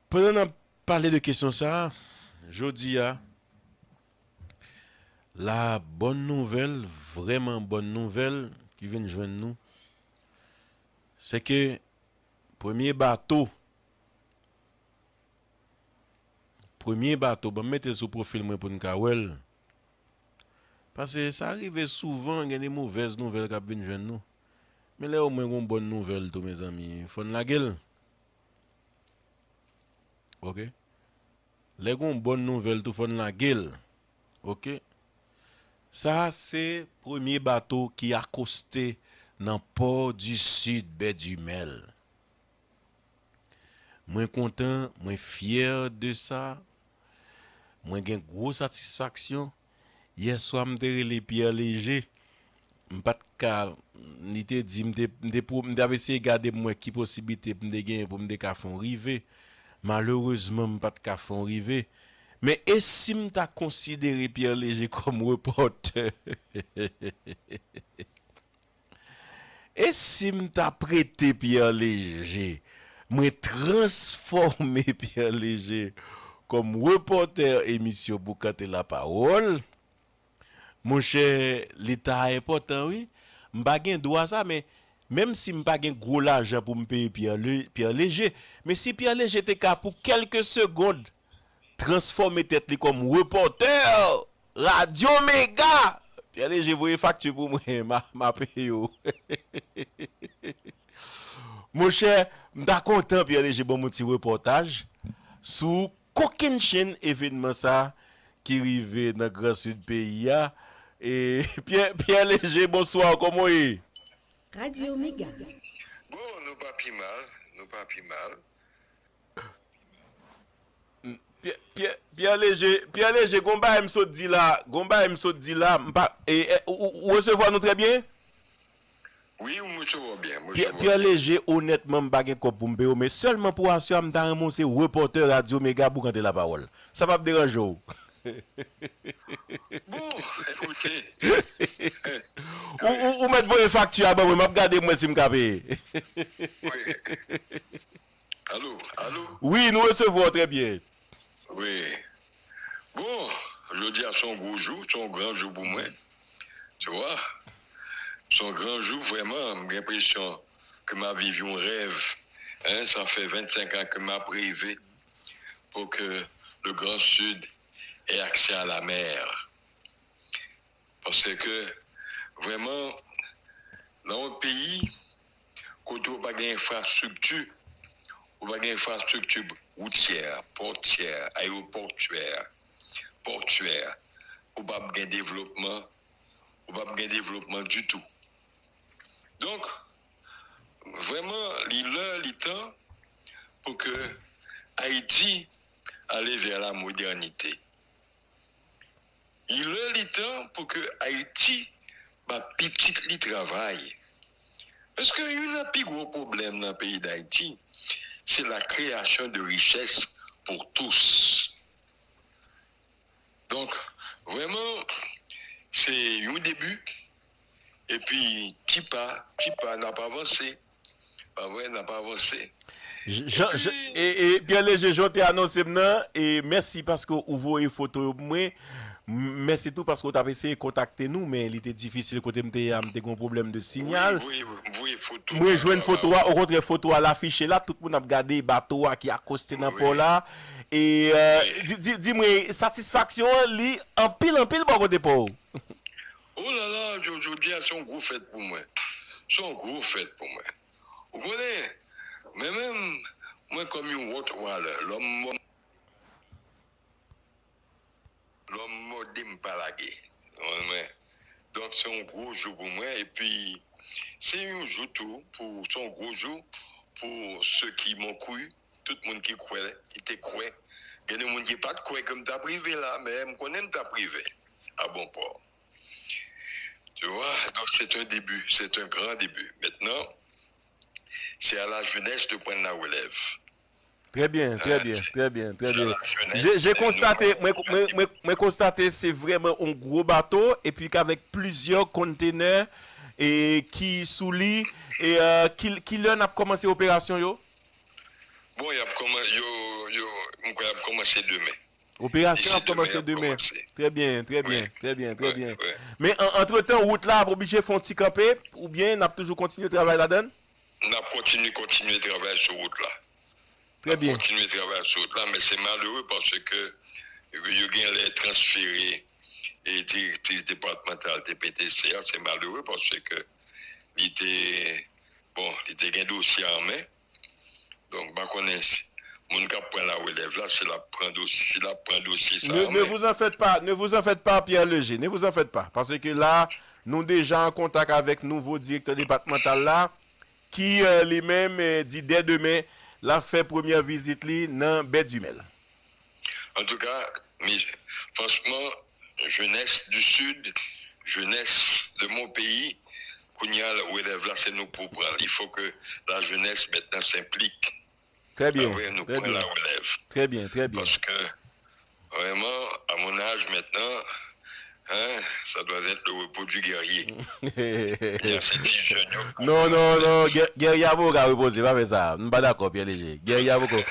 Pandan n ap pale de kesyon sa a, jodi a, la bòn nouvèl, vrèman bòn nouvèl ki vin jwenn nou, se ke premye bato, premye bato, ban m mete l sou pwofil mwen pou n ka wè l. Paske sa rive souvan, gen de movèz nouvèl k ap vin jwenn nou. Men lè omwen gen yon bòn nouvèl tou, mezanmi, fò n lage l. Oke? Lè gen yon bòn nouvèl tou, fò n lage l. Oke? Sa a se premye bato ki akoste nan Port du Sud, Baie du Mel. Mwen kontan, mwen fyè de sa. Mwen gen gwo satisfaksyon. Yè swa, m te rele Pierre Léger. M pa t ka, li te di, m te, m te, pou, m t ap eseye gade m wè ki posiblite m te genyen pou m te ka fè yon rive. Malerezman, m pa t ka fè yon rive. Men e si m ta konsidere Pierre Léger kòm repòtè? E si m ta prete Pierre Léger, mwen transfòme Pierre Léger kòm repòtè emisyon Boukante Lapawòl, monchè, li ta enpòtan, wi. M pa gen dwa sa, men menm si m pa gen gwo lajan pou m peye Pierre Le-, Pierre Léger, men si Pierre Léger te ka pou kèlke segond transfòme tèt li kòm repòtè Radyo Mega, Pierre Léger voye fakti pou mwen, m a, m a peye w. Monchè, m ta kontan Pierre Léger ban m yon ti repòtaj sou kokennchenn evènman sa ki rive nan Gran Sid peyi a. E, Pierre, Pierre Léger, bonswa, kòman w ye? Radyo Mega. Bon, nou pa pi mal, nou pa pi mal. Pierre, Pierre, Pierre Léger, Pierre Léger, gon bagay m sot di la, gon bagay m sot di la, m pa, e, e, ou, ou, ou resevwa nou trè byen? Wi, m resevwa w byen, m Pierre, resevwa w Pierre byen. Léger, onètman, m pa gen kòb pou m peye w, men sèlman pou asira, m ta renmen w se repòtè Radyo Mega Boukante Lapawòl. Sa p ap deranje w? Bon, ekoute. Ou, ou, ou mèt voye fakti a ban mwen, m ap gade mwen si m ka peye. Wi. Alo, alo? Wi, nou resevwa w trè byen. Wi. Bon, jodi a se yon gwo jou, se yon gran jou pou mwen. Tu vois? Se yon gran jou, vrèman. M gen enpresyon ke m ap viv yon rèv. Hein, sa fè vennsenk an ke m ap reve pour que le Grand Sud ait accès à la mer. Paske, vrèman, nan yon peyi kote ou pa gen enfrastrikti, ou pa gen enfrastrikti woutyè, pòtyè, ayewopòtyè, pòtyè, ou p ap gen devlopman, ou p ap gen devlopman ditou. Donk, vrèman, li lè, li tan pou ke Ayiti ale vè la modènite. Li lè, li tan pou ke Ayiti ba pitit li travay. Paske youn nan pi gwo pwoblèm nan peyi Dayiti, se la création de richesse pour tous. Donk, vrèman, se yon debi. Epi, ti pa, ti pa, n ap avanse. Pa vre, n ap avanse. Jan, jan, e, e, Pierre Léger, jan w te anonse m nan, e mèsi paske ou voye foto yo pou mwen. M-, mèsi tou paske w t ap eseye kontakte nou, men li te difisil kote m te ye a, m te gen yon pwoblèm de sinyal. M rejwenn foto a, okontrè, foto a l afiche la, tout moun ap gade bato a ki akoste nan pò la. E, euh, di, di, di mwen, satisfaksyon an, li anpil, anpil bò kote pa w. Oh là là, jodi a, se yon gwo fèt pou mwen. Se yon gwo fèt pou mwen. Ou konnen, mwen menm, mwen kòm yon Rottweiler, lè m mò-, lè m mòde m pa lage. Ou konprann? Donk, se yon gwo jou pou mwen. Epi, se yon jou tou, pou, se yon gwo jou pou ceux qui m'ont cru, tout moun ki kwè, ki te kwè. Gen de moun ki pa t kwè ke m t ap rive la, men m konnen m t ap rive a bon pò. Tu vois? Donc, c'est un début, c'est un grand début. Maintenant, c'est à la jeunesse de prendre la relève. Très bien, très bien, très bien, très bien. J'ai, j'ai constaté, mwen, mwen, mwen, mwen konstate se vrèman yon gwo bato, epi k avèk plizyè kontenè e ki sou li, e, euh, ki, ki lè n ap kòmanse operasyon yo? Bon, y ap kòman-, yo, yo, m kwè y ap kòmanse demen. Operasyon ap kòmanse demen. Très bien, très bien, très bien, très bien. Men an, antretan, wout la ap oblije fè yon ti kanpe, oubyen n ap toujou kontinye travay ladan l? N ap kontinye, kontinye travay sou wout la. Très bien. N ap kontinye travay sou wout la, men se malere paske yo gen lè transfere e direktris depatmantal T P T C a, se malere paske li te, bon, li te gen dosye a an men. Donk, m pa konnen si moun k ap pran larelèv la, si l ap pran dosye, si l ap pran dosye sa a an men. Ne, ne vous en faites pas, ne vous en faites pas, Pierre Léger, ne vous en faites pas. Paske la, nou deja an kontak avèk nouvo direktè depatmantal la, ki, euh, li menm, euh, di dè demen, l ap fè premyè vizit li nan Bèdimèl. Antouka, mi-, franchman, jeunesse du Sud, jeunesse de mon pays, kounye a, relèv la, se nou pou pran l. Il faut que la jeunesse maintenant s'implique. Très bien, très bien. Sa vre, nou pran larelèv. Très bien, très bien. Paske, vraiment, à mon âge maintenant, hein, ça doit être le repos du guerrier. Kounye a, se ti jèn yo. Non, non, non, gè-, gèrye a poko ka repoze, pa fè sa. M pa dakò, Pierre Léger. Gèrye a poko,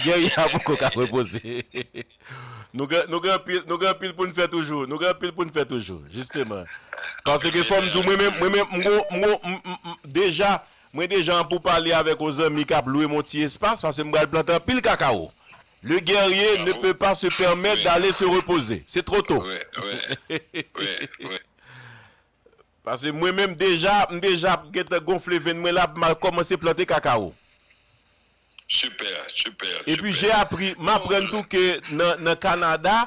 gèrye a poko ka repoze. Nou gen, nou gen anpil, nou gen anpil pou n fè toujou. Nou gen anpil pou n fè toujou, jisteman. Paske fò m di w, mwen menm, mwen menm, m gon, m gon, m, m, m, deja, mwen deja an pou pale avèk yon zanmi k ap lwe m yon ti espas, paske m pral plante anpil kakawo. Le guerrier ne peut pas se permettre d'aller se reposer. C'est trop tôt. Wi, wi, wi, wi. Paske mwen menm deja, m deja gentan gonfle venn mwen la, m al kòmanse plante kakawo. Super, super, super. Epi j'ai appris, m aprann tou ke nan, nan Kanada,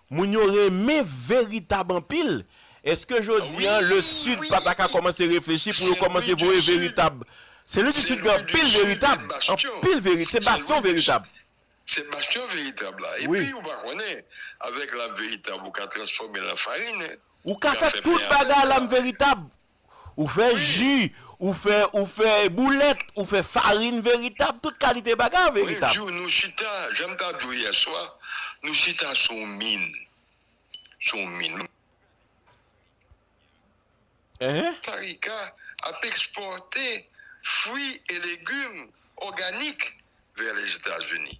moun yo renmen veritab anpil. Èske jodi a, le Sud pa ta ka kòmanse reflechi pou yo kòmanse voye veritab? Sen Lwi di Sid gen anpil veritab, anpil veri-, se bastyon veritab. Se bastyon veritab la. Epi, ou pa konnen, avèk la veritab, ou ka transfòme l an farin, hein. Ou ka fè tout bagay la veritab. Ou fè ji, ou fè, ou fè boulèt, ou fè farin veritab, tout kalite bagay veritab. Mwen di w, nou chita, jan m ta di w yè swa, nou chita sou yon min. Sou yon min. Costa Rica ap ekspòte fwi e legim òganik vè Lèzetazini.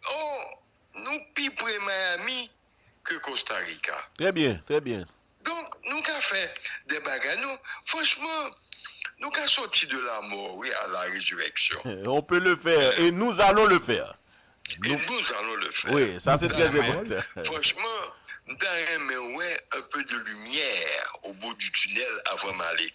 Oh, nou pi pre Miami ke Costa Rica. Très bien, très bien. Donk, nou ka fè de bagay, nou, franchman, nou ka soti de la mort, wi, à la résurrection. On peut le faire, et nous allons le faire. Et nous allons le faire. Wi, sa se trè enpòtan. Franchman, M ta renmen wè un peu de lumière au bout du tunnel avan m ale.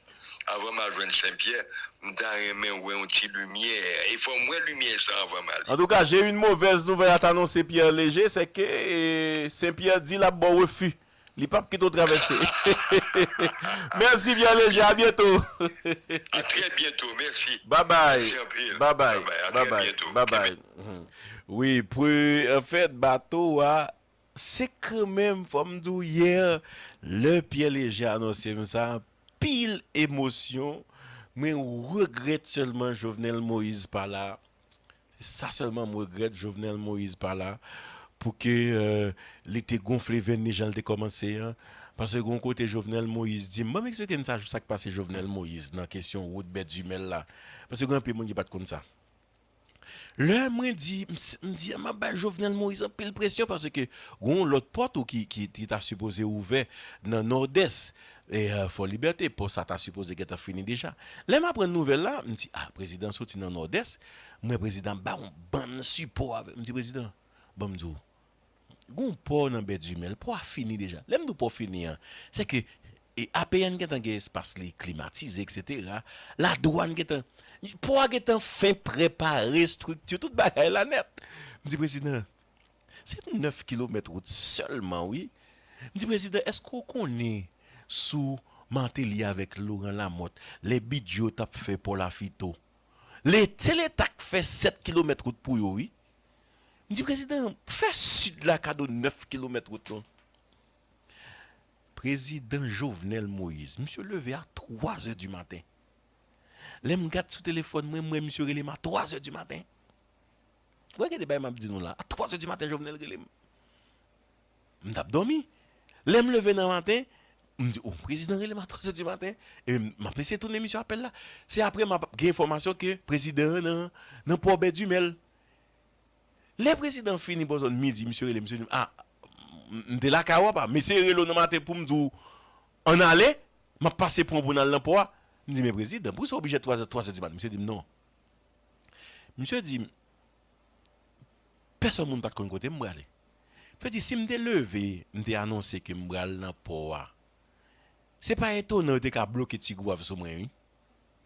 Avan m al jwenn Senpyè, m ta renmen wè yon ti limyè. E fò m wè limyè sa avan m ale. Antouka, j'ai une mauvaise nouvelle à t'annoncer, Pierre Léger, c'est que eh, Senpyè di l ap ba w refi. Li p ap kite w travèse. Merci, Pierre Léger. À bientôt. À très bientôt. Merci. Bye bye. Merci anpil. Bye bye. Bye bye. À très bientôt. Bye bye. Mhm. Wi, pou, anfèt, bato a, se kanmenm, fò m di w, yè, lè Pierre Léger anonse m sa, anpil emosyon. Mwen regrèt sèlman Jovenel Moïse pa la. Se sa sèlman m regrèt, Jovenel Moïse pa la, pou ke, euh, li te gonfle venn li jan l te kòmanse an. Paske gon kote Jovenel Moïse di m, ban m eksplike n sa, sa k pase Jovenel Moïse nan kesyon wout Bèdimèl la. Paske gen anpil moun ki pa t konn sa. Lè mwen di, m s- m di, m ap bay Jovenel Moïse anpil presyon, paske gon lòt pòt ou ki, ki, ki ta sipoze ouvè nan Nòdès, e, euh, Fò Libète, pò sa ta sipoze gentan fini deja. Lè m aprann nouvèl la, m di, a, prezidan soti nan Nòdès, m wè prezidan ba yon bann sipò avè, m di, prezidan, ban m di w, gon pò nan Bèdimèl, pò a fini deja. Lè m di w pò fini an, se ke e, A P N gentan gen espas li klimatize, etsetera. Ladwàn gentan, pò a gentan fen prepare, estrikti, tout bagay la nèt. M di, prezidan, se nèf kilomèt wout sèlman, wi. M di, prezidan, èske w konnen sou Martelly avèk Laurent Lamothe, lè bidye yo t ap fè pò Lafito, lè, se Leta k fè sèt kilomèt wout pou yo, wi. M di, prezidan, fè sid la kado nèf kilomèt wout non. Prezidan Jovenel Moïse, misye leve a twa zè di maten. Lè m gad sou telefòn mwen, m wè misye rele m a twa zè di maten. Wè, gade bagay m ap di nou la. A twa zè di maten, Jovenel rele m. M t ap dòmi. Lè m leve nan maten, m di, o, prezidan rele m a twa zè di maten. E m ap eseye tounen misye apèl la. Se apre m ap gen enfòmasyon ke prezidan an nan, nan pò Bèdimèl. Lè prezidan fini bò zòn midi, misye rele m, misye di m, a, m, m te lakay ou apa, m eseye rele w nan maten pou m di w, ann ale, m ap pase pran w pou n al nan pò a. M di, men prezidan, poukisa w oblije twa zè, twa zè di maten? Misye di m, non. Misye di m, pèsòn moun pa t konn kote m prale. Misye di, si m te leve, m te anonse ke m pral nan pò a, se pa etonan yo te ka bloke Ti Gwav sou mwen, wi.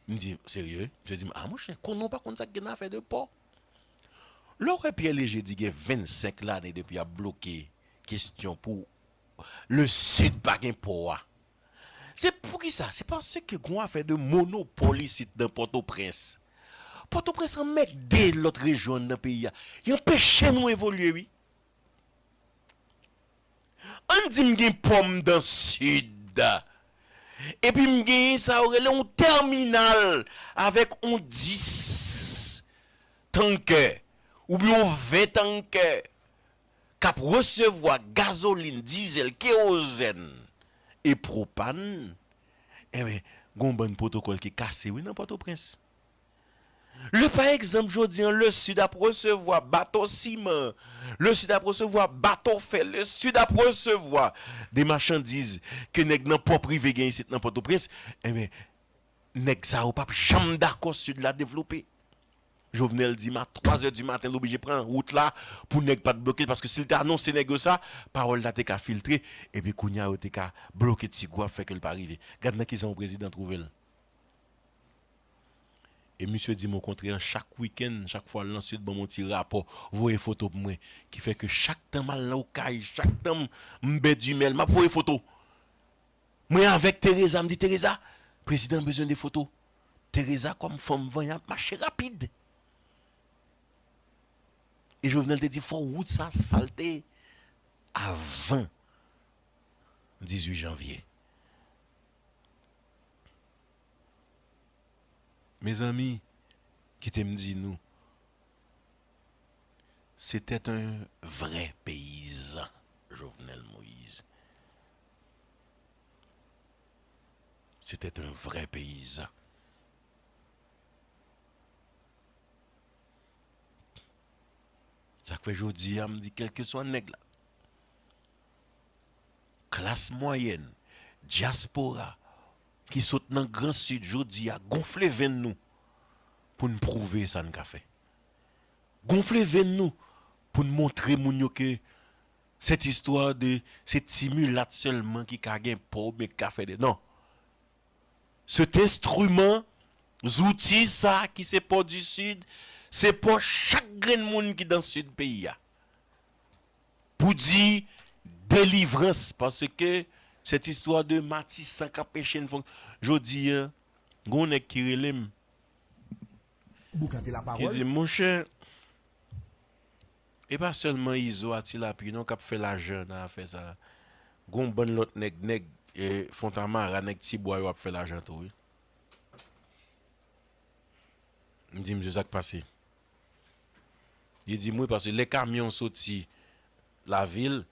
M di, serye? Misye di m, a monchè, konnen w pa konn sa k gen nan afè de pò. Lè w wè Pierre Léger di gen vennsenk lane depi y ap bloke kesyon pou le Sud pa gen pò a. Se poukisa? Se paske gon afè de monopòl isit nan Pòtoprens. Pòtoprens anmède lòt rejyon nan peyi a. Y anpeche nou evolye, wi. Ann di m gen pò m dan Sid. Epi m genyen sa yo rele yon tèminal avèk yon dis tankè oubyen yon ven tankè k ap resevwa gazolin, dizèl, kewozèn e pwopan. Enben, gon bann pwotokòl ki kase, wi, nan Pòtoprens. Lè, pa egzanp, jodi a, le Sud ap resevwa bato siman, le Sud ap resevwa bato fè, le Sud ap resevwa de machandiz ke nèg nan pò prive gen isit nan Pòtoprens, enben, nèg sa yo p ap janm dakò Sid la devlope. Jovenel di m a twa zè di maten, l oblije pran wout la pou nèg pa t bloke l, paske si l te anonse nèg yo sa, pawòl la te ka filtre, epi kounye a yo te ka bloke Ti Gwav, fè ke l pa rive. Gad nan kijan yon prezidan twouve l. E misye di m okontrè, chak wikenn, chak fwa l nan Sid, ban m yon ti rapò, voye foto pou mwen. Ki fè ke chak tan m al nan Okay, chak tan m, m Bèdimèl, m ap voye foto. Mwen avèk Teresa, m di, Teresa, prezidan bezwen de foto. Teresa, kòm fanm vanyan, ap mache rapid. E Jovenel te di, fò wout sa asfalte avan dizuit janvye. Mezanmi, kite m di nou, c'était un vrai paysan, Jovenel Moïse. C'était un vrai paysan. Sa k fè jodi a, m di, kèlkeswa nèg la, klas mwayèn, dyaspora, ki sot nan Gran Sid jodi a, gonfle venn nou pou n pwouve sa n ka fè. Gonfle venn nou pou n montre moun yo ke Cette histoire de se ti milat sèlman ki ka gen pò oubyen ki ka fè de, non. Cet instrument, zouti sa ki se Pò di Sid, se pò chak grenn moun ki nan Sid peyi a. Pou di delivrans, paske cette histoire de Matisan k ap enchèn fon, jodi a, gon nèg ki rele m, ki di m, monchè, e pa sèlman Izo a Ti Lapli non k ap fè lajan nan afè sa. Gon bann lòt nèg, nèg, e, Fontamara, nèg Tibwa yo ap fè lajan tou, wi. M di misye sa k pase. Li di m wi, paske lè kamyon soti lavil,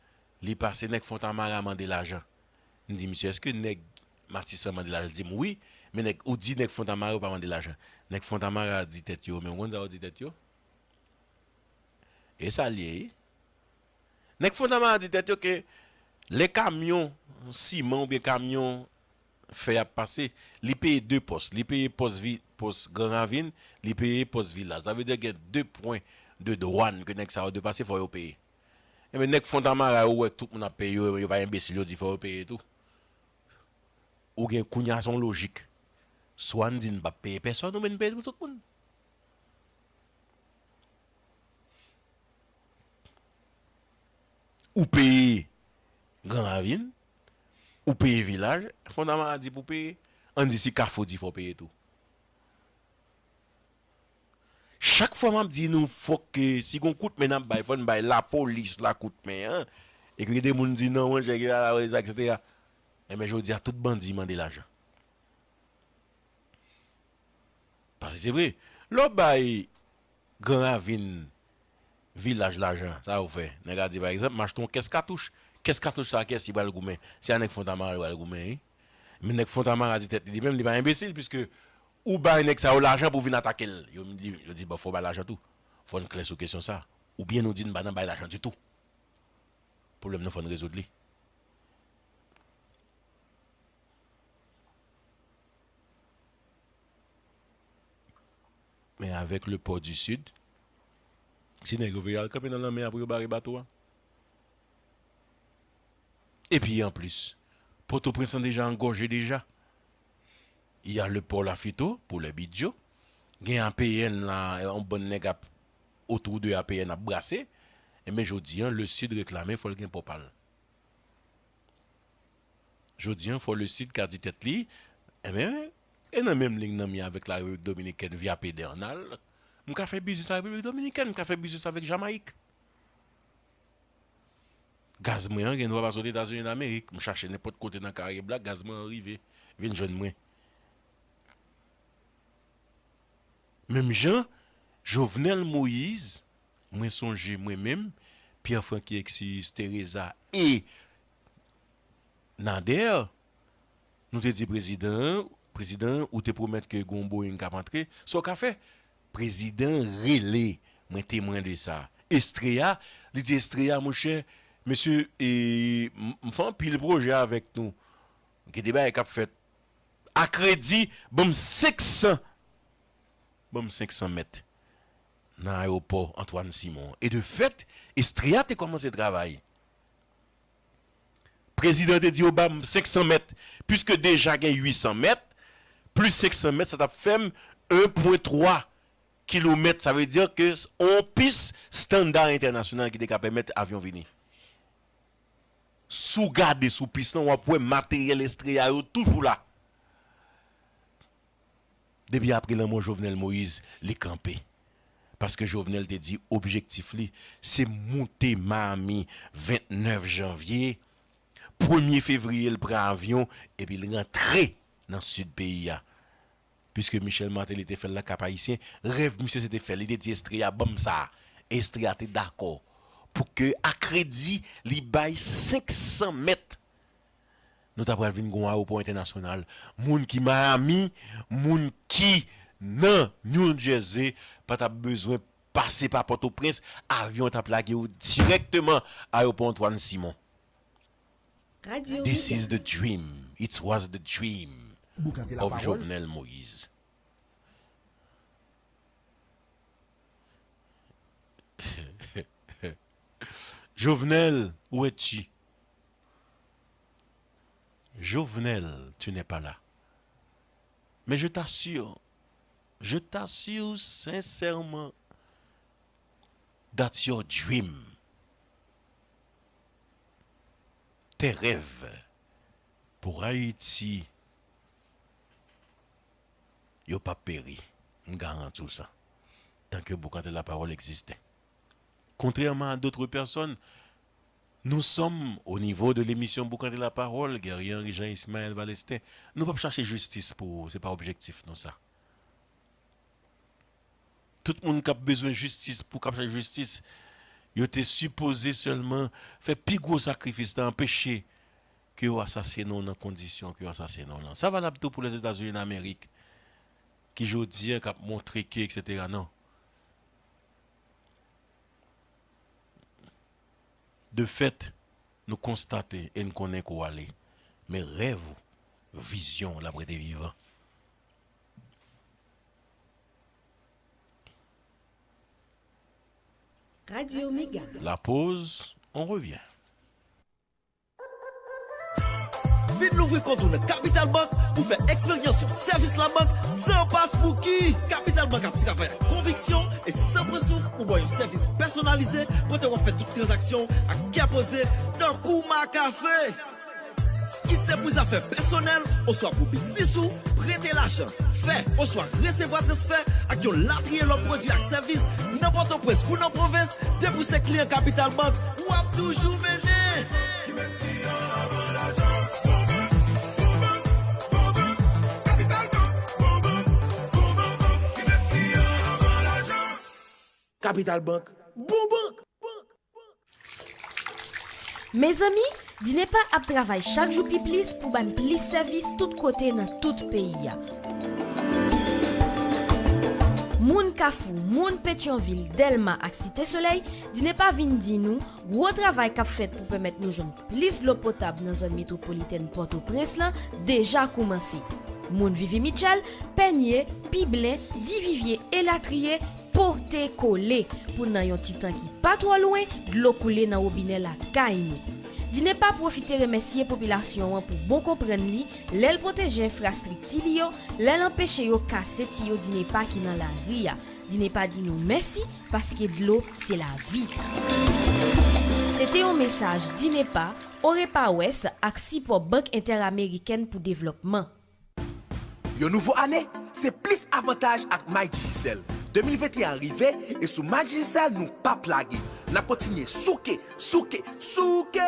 li pase nèg Fontamara mande lajan. M di misye, èske nèg Matisan mande lajan? Li di m wi, men nèg, ou di nèg Fontamara yo pa mande lajan. Nèg Fontamara di tèt yo, men ou konn sa yo di tèt yo? E sa l ye, wi. Nèg Fontamara di tèt yo ke lè kamyon siman oubyen kamyon fè ap pase, li peye de pòs. Li peye pòs vi-, pòs Gran Ravin, li peye pòs Vilaj. Sa vle di gen de pwen de dwàn ke nèg sa yo dwe pase, fò yo peye. Enben, nèg Fontamara yo wè tout moun ap peye yo, yo pa enbesil, yo di fò yo peye tou. Ou gen kounye a se yon lojik. Swa n di n p ap peye pèsòn, oubyen n peye pou tout moun. Ou peye Gran Ravin, ou peye Vilaj, Fontamara di pou peye, ann di si Kafou di fò peye tou. Chak fwa m ap di nou fòk ke si gon koutmen n ap bay, fò n bay lapolis la koutmen an, e ke gen de moun di non, monchè, ke la, la, etsetera. Enben, jodi a, tout bandi mande lajan. Paske se vre, lè w bay Gran Ravin, Vilaj lajan, sa yo fè? Nèg la di, pa egzanp, m achte yon kès katouch. Kès katouch sa, kiyès ki pral goumen? Se a nèg Fontamara li pral goumen, wi. Men nèg Fontamara di tèt li, li menm, li pa enbesil, piske ou bay nèg sa yo lajan pou vin atake l. Yo, li, yo di, bon, fò w bay lajan tou. Fò n klè sou kesyon sa. Oubyen nou di n pa nan bay lajan ditou. Pwoblèm nan, fò n rezoud li. Men avèk le Port du Sud, si nèg yo vle al kanpe nan lanmè a pou yo bare bato a. Epi anplis, Pòtoprens lan deja angòje deja. Y a le port Lafito pou le bidjo. Gen A P N la, yon bann nèg ap otou de A P N ap brase. Enben, jodi a, le Sud reklame fò l gen pò pa l. Jodi a, fò le Sud ka di tèt li, enben, e nan menm liy nan m ye avèk la Repiblik Dominikèn via Pedernal, m ka fè biznis ak Repiblik Dominikèn, m ka fè biznis avèk Jamayik. Gaz mwen an gen dwa pa sot Etazini Damerik. M chache nenpòt kote nan Karayib la, gaz mwen an rive, vin jwenn mwen. Menm jan, Jovenel Moïse, mwen sonje mwen menm, Pierre Francky Exis, Teresa e Nader, nou te di prezidan an, prezidan, ou te pwomèt ke gon Boeing k ap antre, sa w ka fè? Prezidan rele, mwen temwen de sa. Estrella, li di Estrella, monchè, mesye, e, m, m fè anpil pwojè avèk nou. Gen de bagay k ap fèt. A kredi, ban m senk san, ban m senk san mèt nan ayewopò Antoine Simon. E de fèt, Estrella te kòmanse travay. Prezidan te di yo ba m senk san mèt, piske deja gen uit san mèt, plis senk san mèt, sa t ap fè m en pwen twa kilomèt. Sa vle di ke on pis estanda entènasyonal ki te ka pèmèt avyon vini. Si w gade sou pis lan, w ap wè materyèl Estrella yo toujou la. Depi apre lanmò Jovenel Moïse, li kanpe. Paske Jovenel te di objektif li, se moute Miami vennèf janvye, premye fevriye, l pran avyon, epi l rantre nan sid peyi a. Piske Michel Martelly te fè l nan Kap Ayisyen, rèv misye se te fè l. Li te di Estrella, ban m sa. Estrella te dakò pou ke a kredi li bay senk san mèt. Nou ta pral vin gon ayewopò entènasyonal. Moun ki Miami, moun ki nan New Jersey, pa t ap bezwen pase pa Pòtoprens, avyon t ap lage yo dirèkteman ayewopò Antoine Simon. This is the dream. It was the dream of Jovenel Moïse. Jovenel, où es-tu? Jovenel, tu n'es pas là. Mais je t'assure, je t'assure sincèrement that your dream, tes rêves pour Haïti, yo p ap peri. M garanti w sa. Tan ke Boukante Lapawòl egziste. Contrairement à d'autres personnes, nous sommes, au niveau de l'émission Boukante Lapawòl, Guerrier Henry Jean, Ismaël Valestin, nou p ap chache jistis pou ou, se pa objektif nou sa. Tout moun k ap bezwen jistis, pou k ap chache jistis, yo te sipoze sèlman fè pi gwo sakrifis nan anpeche ke yo asasinen w nan kondisyon ke yo asasinen w lan. Sa valab tou pou Lèzetazini Damerik, ki jodi a k ap montre ke, etsetera. Non. De fèt, nou konstate e n konnen ke w ale. Men rèv ou, vizyon w, l ap rete vivan. Radio Mega. La pause, on revient. Vin louvri kont ou nan Capital Bank pou fè eksperyans yon sèvis labank san pas Bouki. Capital Bank ap travay ak konviksyon e san pran souf pou ba w yon sèvis pèsonalize kote w ap fè tout tranzaksyon w ak kè poze tankou makafe. Ki se pou zafè pèsonèl oswa pou biznis ou, prete lajan, fè oswa resevwa transfè ak yon latriye lòt pwodui ak sèvis nan Pòtoprens kou nan pwovens, depi w se kliyan Capital Bank, w ap toujou mennen. Capital Bank, bon bank! Mezanmi, Dinepa ap travay chak jou pi plis pou ba n plis sèvis tout kote nan tout peyi a. Moun Kafou, moun Petyonvil, Dèlma ak Site Solèy, Dinepa vin di nou, gwo travay k ap fèt pou pèmèt nou jwenn plis dlo potab nan zòn metwopolitèn Pòtoprens lan deja koumanse. Moun Vivi Mitchell, Pènye, Piblen, Divivye elatriye, pote kole pou nan yon ti tan ki pa twò lwen, dlo koule nan wobinè lakay nou. Dinepa pwofite remèsye popilasyon an pou bon konprann li lè l pwoteje enfrastrikti li yo, lè l anpeche yo kase tiyo Dinepa ki nan lari a. Dinepa di nou mèsi paske dlo se lavi. Se te yon mesaj Dinepa, Orepa West ak sipò Bank Entèramerikèn pou Devlòpman. Yon nouvo ane, se plis avantaj ak My Digicel. De mil venteyen an rive, e sou My Digicel, nou p ap lage. N ap kontinye souke, souke, souke!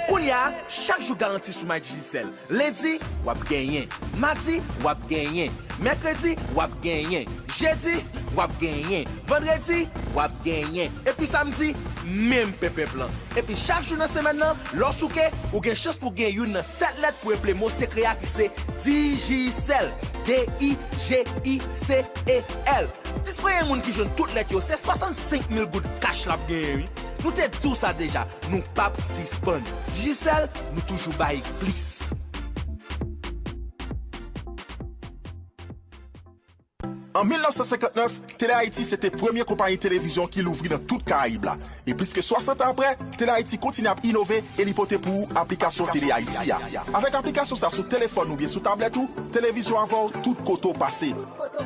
Kounye a, chak jou garanti sou My Digicel. Lendi, w ap genyen. Madi, w ap genyen. Mèkredi, w ap genyen. Jedi, w ap genyen. Vandredi, w ap genyen. Epi samdi, menm penpenp lan. Epi chak jou nan semèn nan, lè w souke, ou gen chans pou w gen youn nan sèt lèt pou eple mo sekrè a ki se Digicel. D I G I C E L. Dis premye moun ki jwenn tout lèt yo, se swasannsenk mil goud kach l ap genyen, wi. Nou te di w sa deja, nou p ap sispann. Digicel, nou toujou bay plis. An mil nèf san senkantnèf, Tele Ayiti se te premye konpayi televizyon ki louvri nan tout Karayib la. E plis ke swasant an apre, Tele Ayiti kontinye ap inove e li pote pou ou aplikasyon Tele Ayiti a. Avèk aplikasyon sa sou telefòn oubyen sou tablèt ou, televizyon avè w tout kote w pase.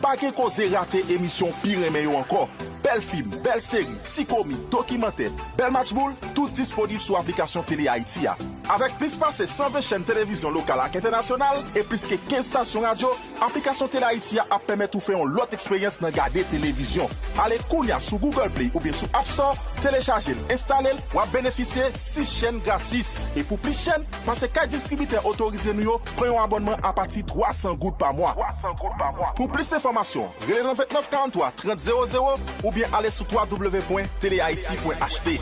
Pa gen koze rate emisyon w pi renmen yo ankò. Bèl fim, bèl seri, ti komi, dokimantè, bèl match boul, tout disponib sou aplikasyon Tele Ayiti a. Avèk plis pase san ven chèn televizyon lokal ak entènasyonal e plis ke kenz estasyon radyo, aplikasyon Tele Ayiti a ap pèmèt ou fè yon lòt eksperyans nan gade televizyon. Ale kounye a sou Google Play oubyen sou App Store, telechaje l, enstale l, w ap benefisye sis chèn gratis. E pou plis chèn, pase kay distribitè otorize nou yo, pran yon abònman apati twa san goud pa mwa. Pou plis enfòmasyon, rele nan vennèf karannntwa trant zewo zewo oubyen ale sou w w w pwen telehaiti pwen h t.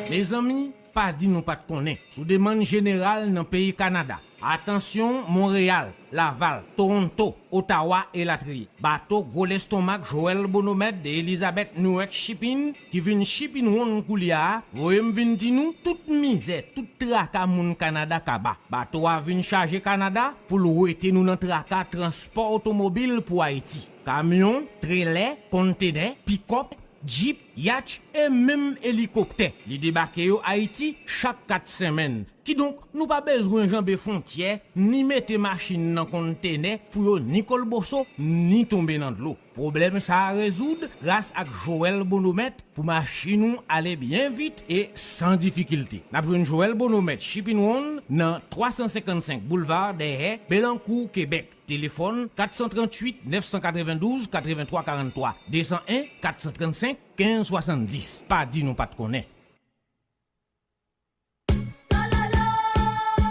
Mezanmi, pa di nou pa t konnen. Sou demann jeneral nan peyi Kanada, Atansyon, Monreyal, Laval, Toronto, Otawa, elatriye. Bato gwo lestomak Joel Bonomèt de Elizabeth Newark Shipping, ki vin Shipping One koulye a, voye m vin di nou tout mizè, tout traka moun Kanada kaba. Bato a vin chaje Kanada pou l wete nou nan traka transpò otomobil pou Ayiti. Kamyon, trelè, kontenè, pikòp, jip, yatch e menm elikoptè. Li debake yo Ayiti chak kat senmenn. Kidonk, nou pa bezwen janbe fwontyè, ni mete machin nan kontenè pou yo ni kolboso, ni tonbe nan dlo. Pwoblèm sa a rezoud gras ak Joel Bonomèt pou machin ou ale byen vit e san difikilte. N ap jwenn Joel Bonomèt Shipping One nan twa san senkannsenk Boulevard dèyè Belankou, Kebèk. Telefòn kat san tranntuit nèf san katrevendouz katrevenntwa karanntwa, de san en kat san trannsenk kenz swasanndis. Pa di nou pa t konnen.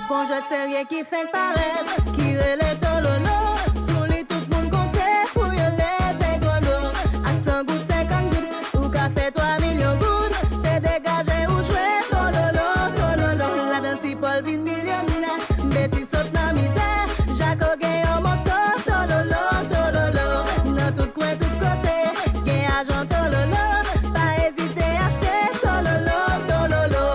Gon jwèt serye ki fenk parèt, ki rele Tololo. Sou li tout moun konte pou yo leve gwo lo. Ak san goud, senkant goud, ou ka fè twa milyon goud. Se degaje ou jwe Tololo, Tololo. Ladan ti Pòl vin milyonè, Beti sot nan mizè. Jako gen yon moto, Tololo, Tololo. Nan tout kwen, tout kote, gen ajan Tololo. Pa ezite achte Tololo, Tololo.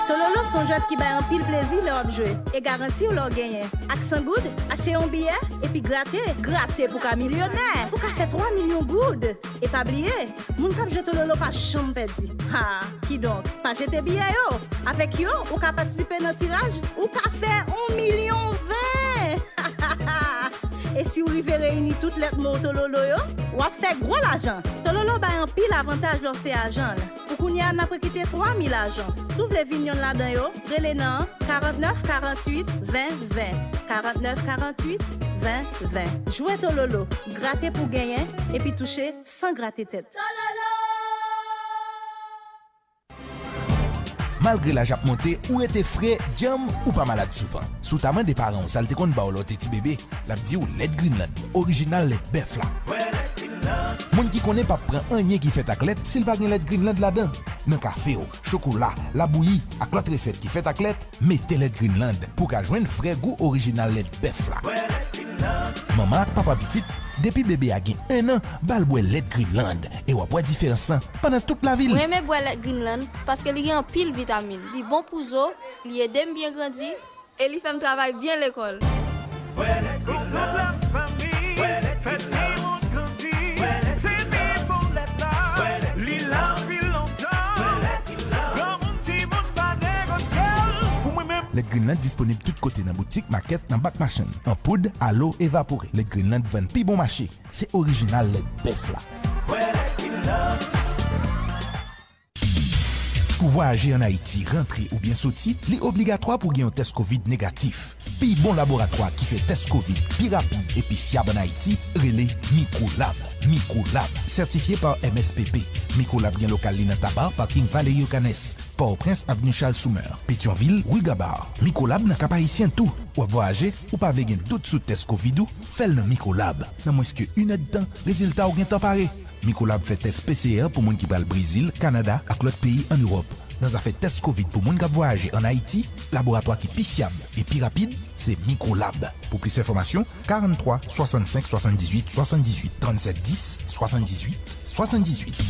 Tololo se yon jwèt ki bay anpil plezi lè w ap jwe e garanti w lè w genyen. Ak san goud, achte yon biyè epi grate. Grate pou ka milyonè. Ou ka fè twa milyon goud. E pa bliye, moun k ap jwe Tololo pa janm pèdi. Ha! Kidonk, pa jete biyè yo! Avèk yo, ou ka patisipe nan tiraj, ou ka fè yon milyon ven! E si w rive reyini tout lèt mo Tololo yo, w ap fè gwo lajan! Tololo bay anpil avantaj lè w se ajan l. Pou kounye a, n ap rekite twa mil ajan. Si w vle vin yonn ladan yo, rele nan karantnèf karanntuit ven ven, karantnèf karanntuit ven ven. Jwe Tololo, grate pou genyen, epi touche san grate tèt. Malgre laj ap monte, ou rete fre, djanm, ou pa malad souvan. Si w ta mande paran w sa l te konn ba w lè w te ti bebe, l ap di w lèt Greenland, orijinal lèt bèf la. Moun ki konnen p ap pran anyen ki fèt ak lèt si l pa gen lèt Greenland ladan. Nan kafe w, chokola, labouyi ak lòt resèt ki fèt ak lèt, mete lèt Greenland pou w ka jwenn vrè gou orijinal lèt bèf la. Manman ak papa pitit, depi bebe a gen en an, ba l bwè lèt Greenland e w ap wè diferans lan pandan tout lavi l. Mwen renmen bwè lèt Greenland paske li gen anpil vitamin. Li bon pou zo, li ede m byen grandi e li fè m travay byen lekòl. Pou tout lafanmi, fè timoun grandi, se pi bon lèt la, li la pi lontan. Granmoun, timoun pa negosye l. Pou mwen menm. Lèt Greenland disponib tout kote nan boutik, makèt, nan bak machann, an poud, alo, evapore. Lèt Greenland vann pi bon mache. Se orijinal lèt bèf la. Pou vwayaje ann Ayiti, rantre oubyen soti, li obligatwa pou gen yon tès kovid negatif. Pi bon laboratwa ki fè tès kovid pi rapid e pi fyab ann Ayiti rele Mikolab. Mikolab, sètifye pa M S P P. Mikolab gen lokal li nan Taba, paking Valerio Canes, Pòtoprens, avni Charles Summer, Petyonvil, ri Gabar. Mikolab nan Kap Ayisyen tou. W ap vwayaje, ou pa vle gen dout sou tès kovid ou? Fè l nan Mikolab. Nan mwens ke inèdtan, rezilta w gentan pare. Mikolab fè tès P C R pou moun ki pral Brezil, Kanada ak lòt peyi ann Ewòp. Nan zafè tès kovid pou moun k ap vwayaje ann Ayiti, laboratwa ki pi fyab e pi rapid, se Mikolab. Pou plis enfòmasyon, karannntwa swasannsenk swasanndizuit swasanndizuit, trannsèt dis swasanndizuit swasanndizuit.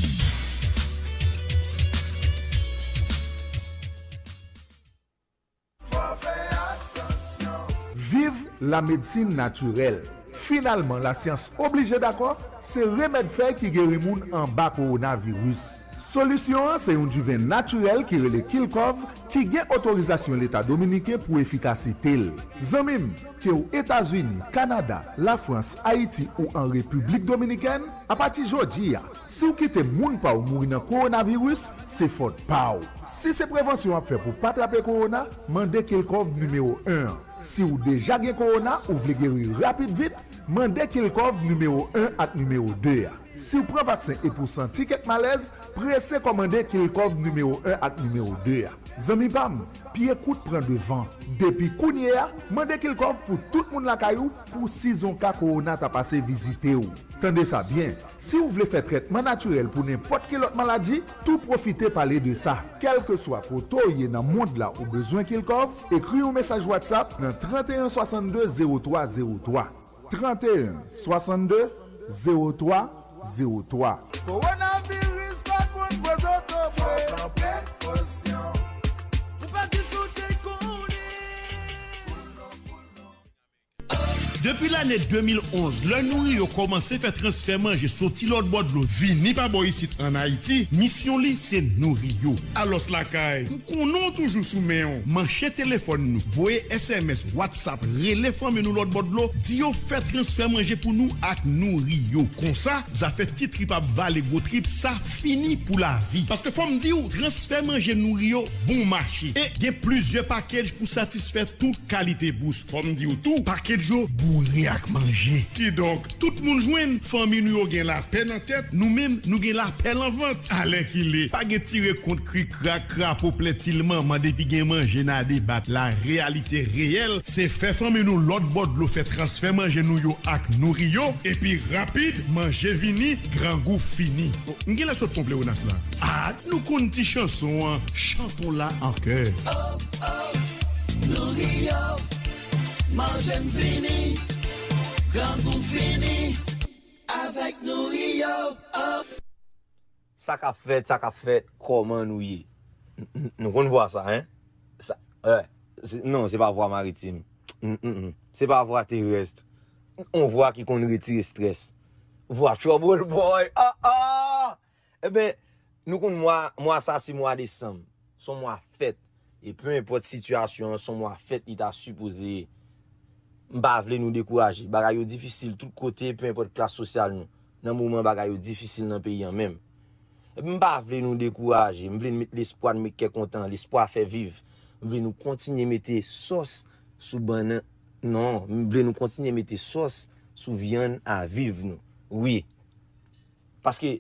Viv lamedsin natirèl. Finalman, lasyans oblije dakò, se remèd fèy ki geri moun anba kowonaviris. Solisyon an se yon diven natirèl ki rele Kilkov, ki gen otorizasyon Leta dominiken pou efikasite l. Zanmi m, ke w Etazini, Kanada, Lafrans, Ayiti ou an Repiblik Dominikèn, apati jodi a, si w kite moun pa w mouri nan kowonaviris, se fòt pa w. Si se prevansyon w ap fè pou w pa trape kowona, mande Kilkov nimewo en an. Si w deja gen kowona, ou vle geri rapid vit, mande Kilkov nimewo en ak nimewo de a. Si w pran vaksen epi w santi kèk malèz, prese kòmande Kilkov nimewo en ak nimewo de a. Zanmi pa m, pye kout pran devan. Depi kounye a, mande Kilkov pou tout moun lakay ou pou sizonka kowona ta pase vizite w. Tande sa byen, si w vle fè trètman natirèl pou nenpòt ki lòt maladi, tou pwofite pale de sa. Kèlkeswa kote w ye nan mond la ou bezwen Kirchhoff, ekri yon mesaj WhatsApp nan trant e en swasannde zewo twa zewo twa. Trant e en swasannde zewo twa zewo twa. Kowonaviris pa konn poze w twofe. Pran prekosyon. Ou pa di sa w te konnen. Depi lane de mil onz, lè Nouri yo kòmanse fè transfè manje soti lòt bò dlo vini pa bò isit ann Ayiti, misyon li se nouri yo. Alòs lakay, ou konnen w toujou sou men w. Manche telefòn nou, voye S M S, WhatsApp, rele fanmi nou lòt bò dlo, di yo fè transfè manje pou nou ak nouri yo. Konsa, zafè ti trip ap vale gwo trip, sa fini pou lavi. Paske fò m di w, transfè manje nouri yo bon mache. E gen plizyè package pou satisfè tout kalite bous. Fò m di w tou, package yo boure ak manje. Kidonk, tout moun jwenn, fanmi nou yo gen lapè nan tèt, nou menm, nou gen lapè nan vant. Alèkile, pa gen tire kont, krik krak, krapo, plètil manman, depi gen manje n a debat. La reyalite reyèl, se fè fanmi nou lòt bò dlo fè transfè manje nou yo ak nouri yo, epi rapid, manje vini, grangou fini. M genlè sot fon plewonas la. Ah, nou konn ti chanson an, chantons-la en chœur. Oh, oh, nouri yo, manje m vini, grangou fini, avèk nouri yo, oh. Sa k ap fèt, sa k ap fèt, kòman nou ye? N-, n-, nou konn vwa sa, en? Sa, eh, se, non, se pa vwa maritim. Mm, mm, mm. Se pa vwa terès. On vwa ki konn retire strès. Vwa Trouble Boy. Ah, ah! Eben, nou konn mwa, mwa sa se mwa desanm. Se yon mwa fèt. E pe enpòt sitiyasyon an, se yon mwa fèt li ta sipoze ye. M pa vle nou dekouraje. Bagay yo difisil tout kote, pe enpòt klas sosyal nou. Nan moman bagay yo difisil nan peyi an menm. Epi m pa vle nou dekouraje. M vle n met lespwa, n met kè kontan. Lespwa fè viv. M vle nou kontinye mete sòs sou bannann. Non, m vle nou kontinye mete sòs sou vyann a viv nou. Wi. Paske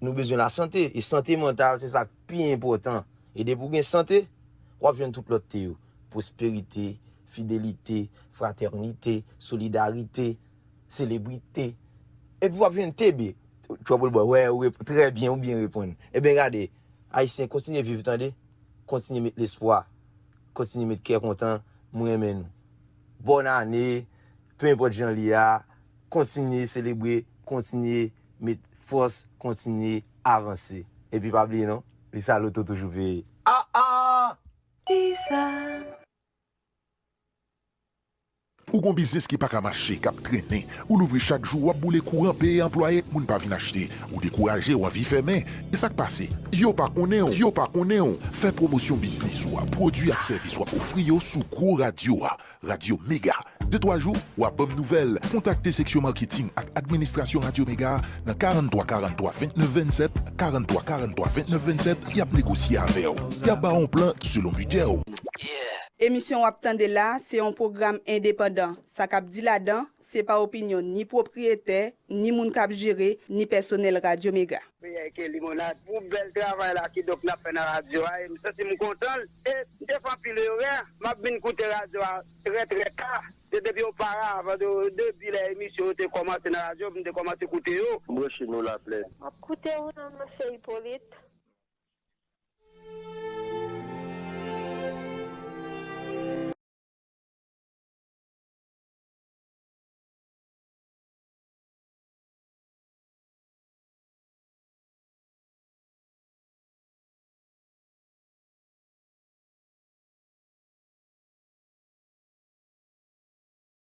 nou bezwen lasante, e sante mantal se sa k pi enpòtan. E depi w gen sante, w ap jwenn tout lòt te yo. Pwosperite, fidelite, fratènite, solidarite, selebrite. Epi w ap jwenn te byen. Trouble Boy, wè, ou rep-, trè byen, ou byen reponn. Ebyen gade, Ayisyen, kontinye viv, tande. Kontinye met lespwa. Kontinye met kè kontan. Mwen renmen nou. Bòn ane, pe enpòt jan li a, kontinye selebre, kontinye met fòs, kontinye avanse. Epi pa bliye non, li sa loto toujou peye. Ah, ah! Isa. Ou gon biznis ki pa ka mache, k ap trennen. Ou louvri chak jou, w ap boule kouran, peye anplwaye, moun pa vin achte. Ou dekouraje, w anvi fèmen. E sa k pase? Yo pa konnen w, yo pa konnen w. Fè pwomosyon biznis ou a, pwodui ak sèvis w ap ofri yo sou gwo radyo a, Radyo Mega. De twa jou, w a ban m nouvèl. Kontakte seksyon maketing ak administrasyon Radyo Mega nan karant twa karant twa vennèf vennsèt, karant twa karant twa vennèf vennsèt, y ap negosye avè w. Y ap ba w yon plan selon bidjè w. Emisyon w ap tande la, se yon pwogram endepandan. Sa k ap di ladan, se pa opinyon ni pwopriyetè, ni moun k ap jere, ni pèsonèl Radyo Mega. Peyay ke limonad pou bèl travay la kidonk n ap fè nan radyo a, e m santi m kontan l. E m te fè anpil erè, m ap vin koute radyo a trè, trè ta. Se depi oparavan, de, depi lè emisyon yo te kòmanse nan radyo, m te kòmanse koute yo. Branche nou Laplèn. M ap koute w nan Monchè Ipolit.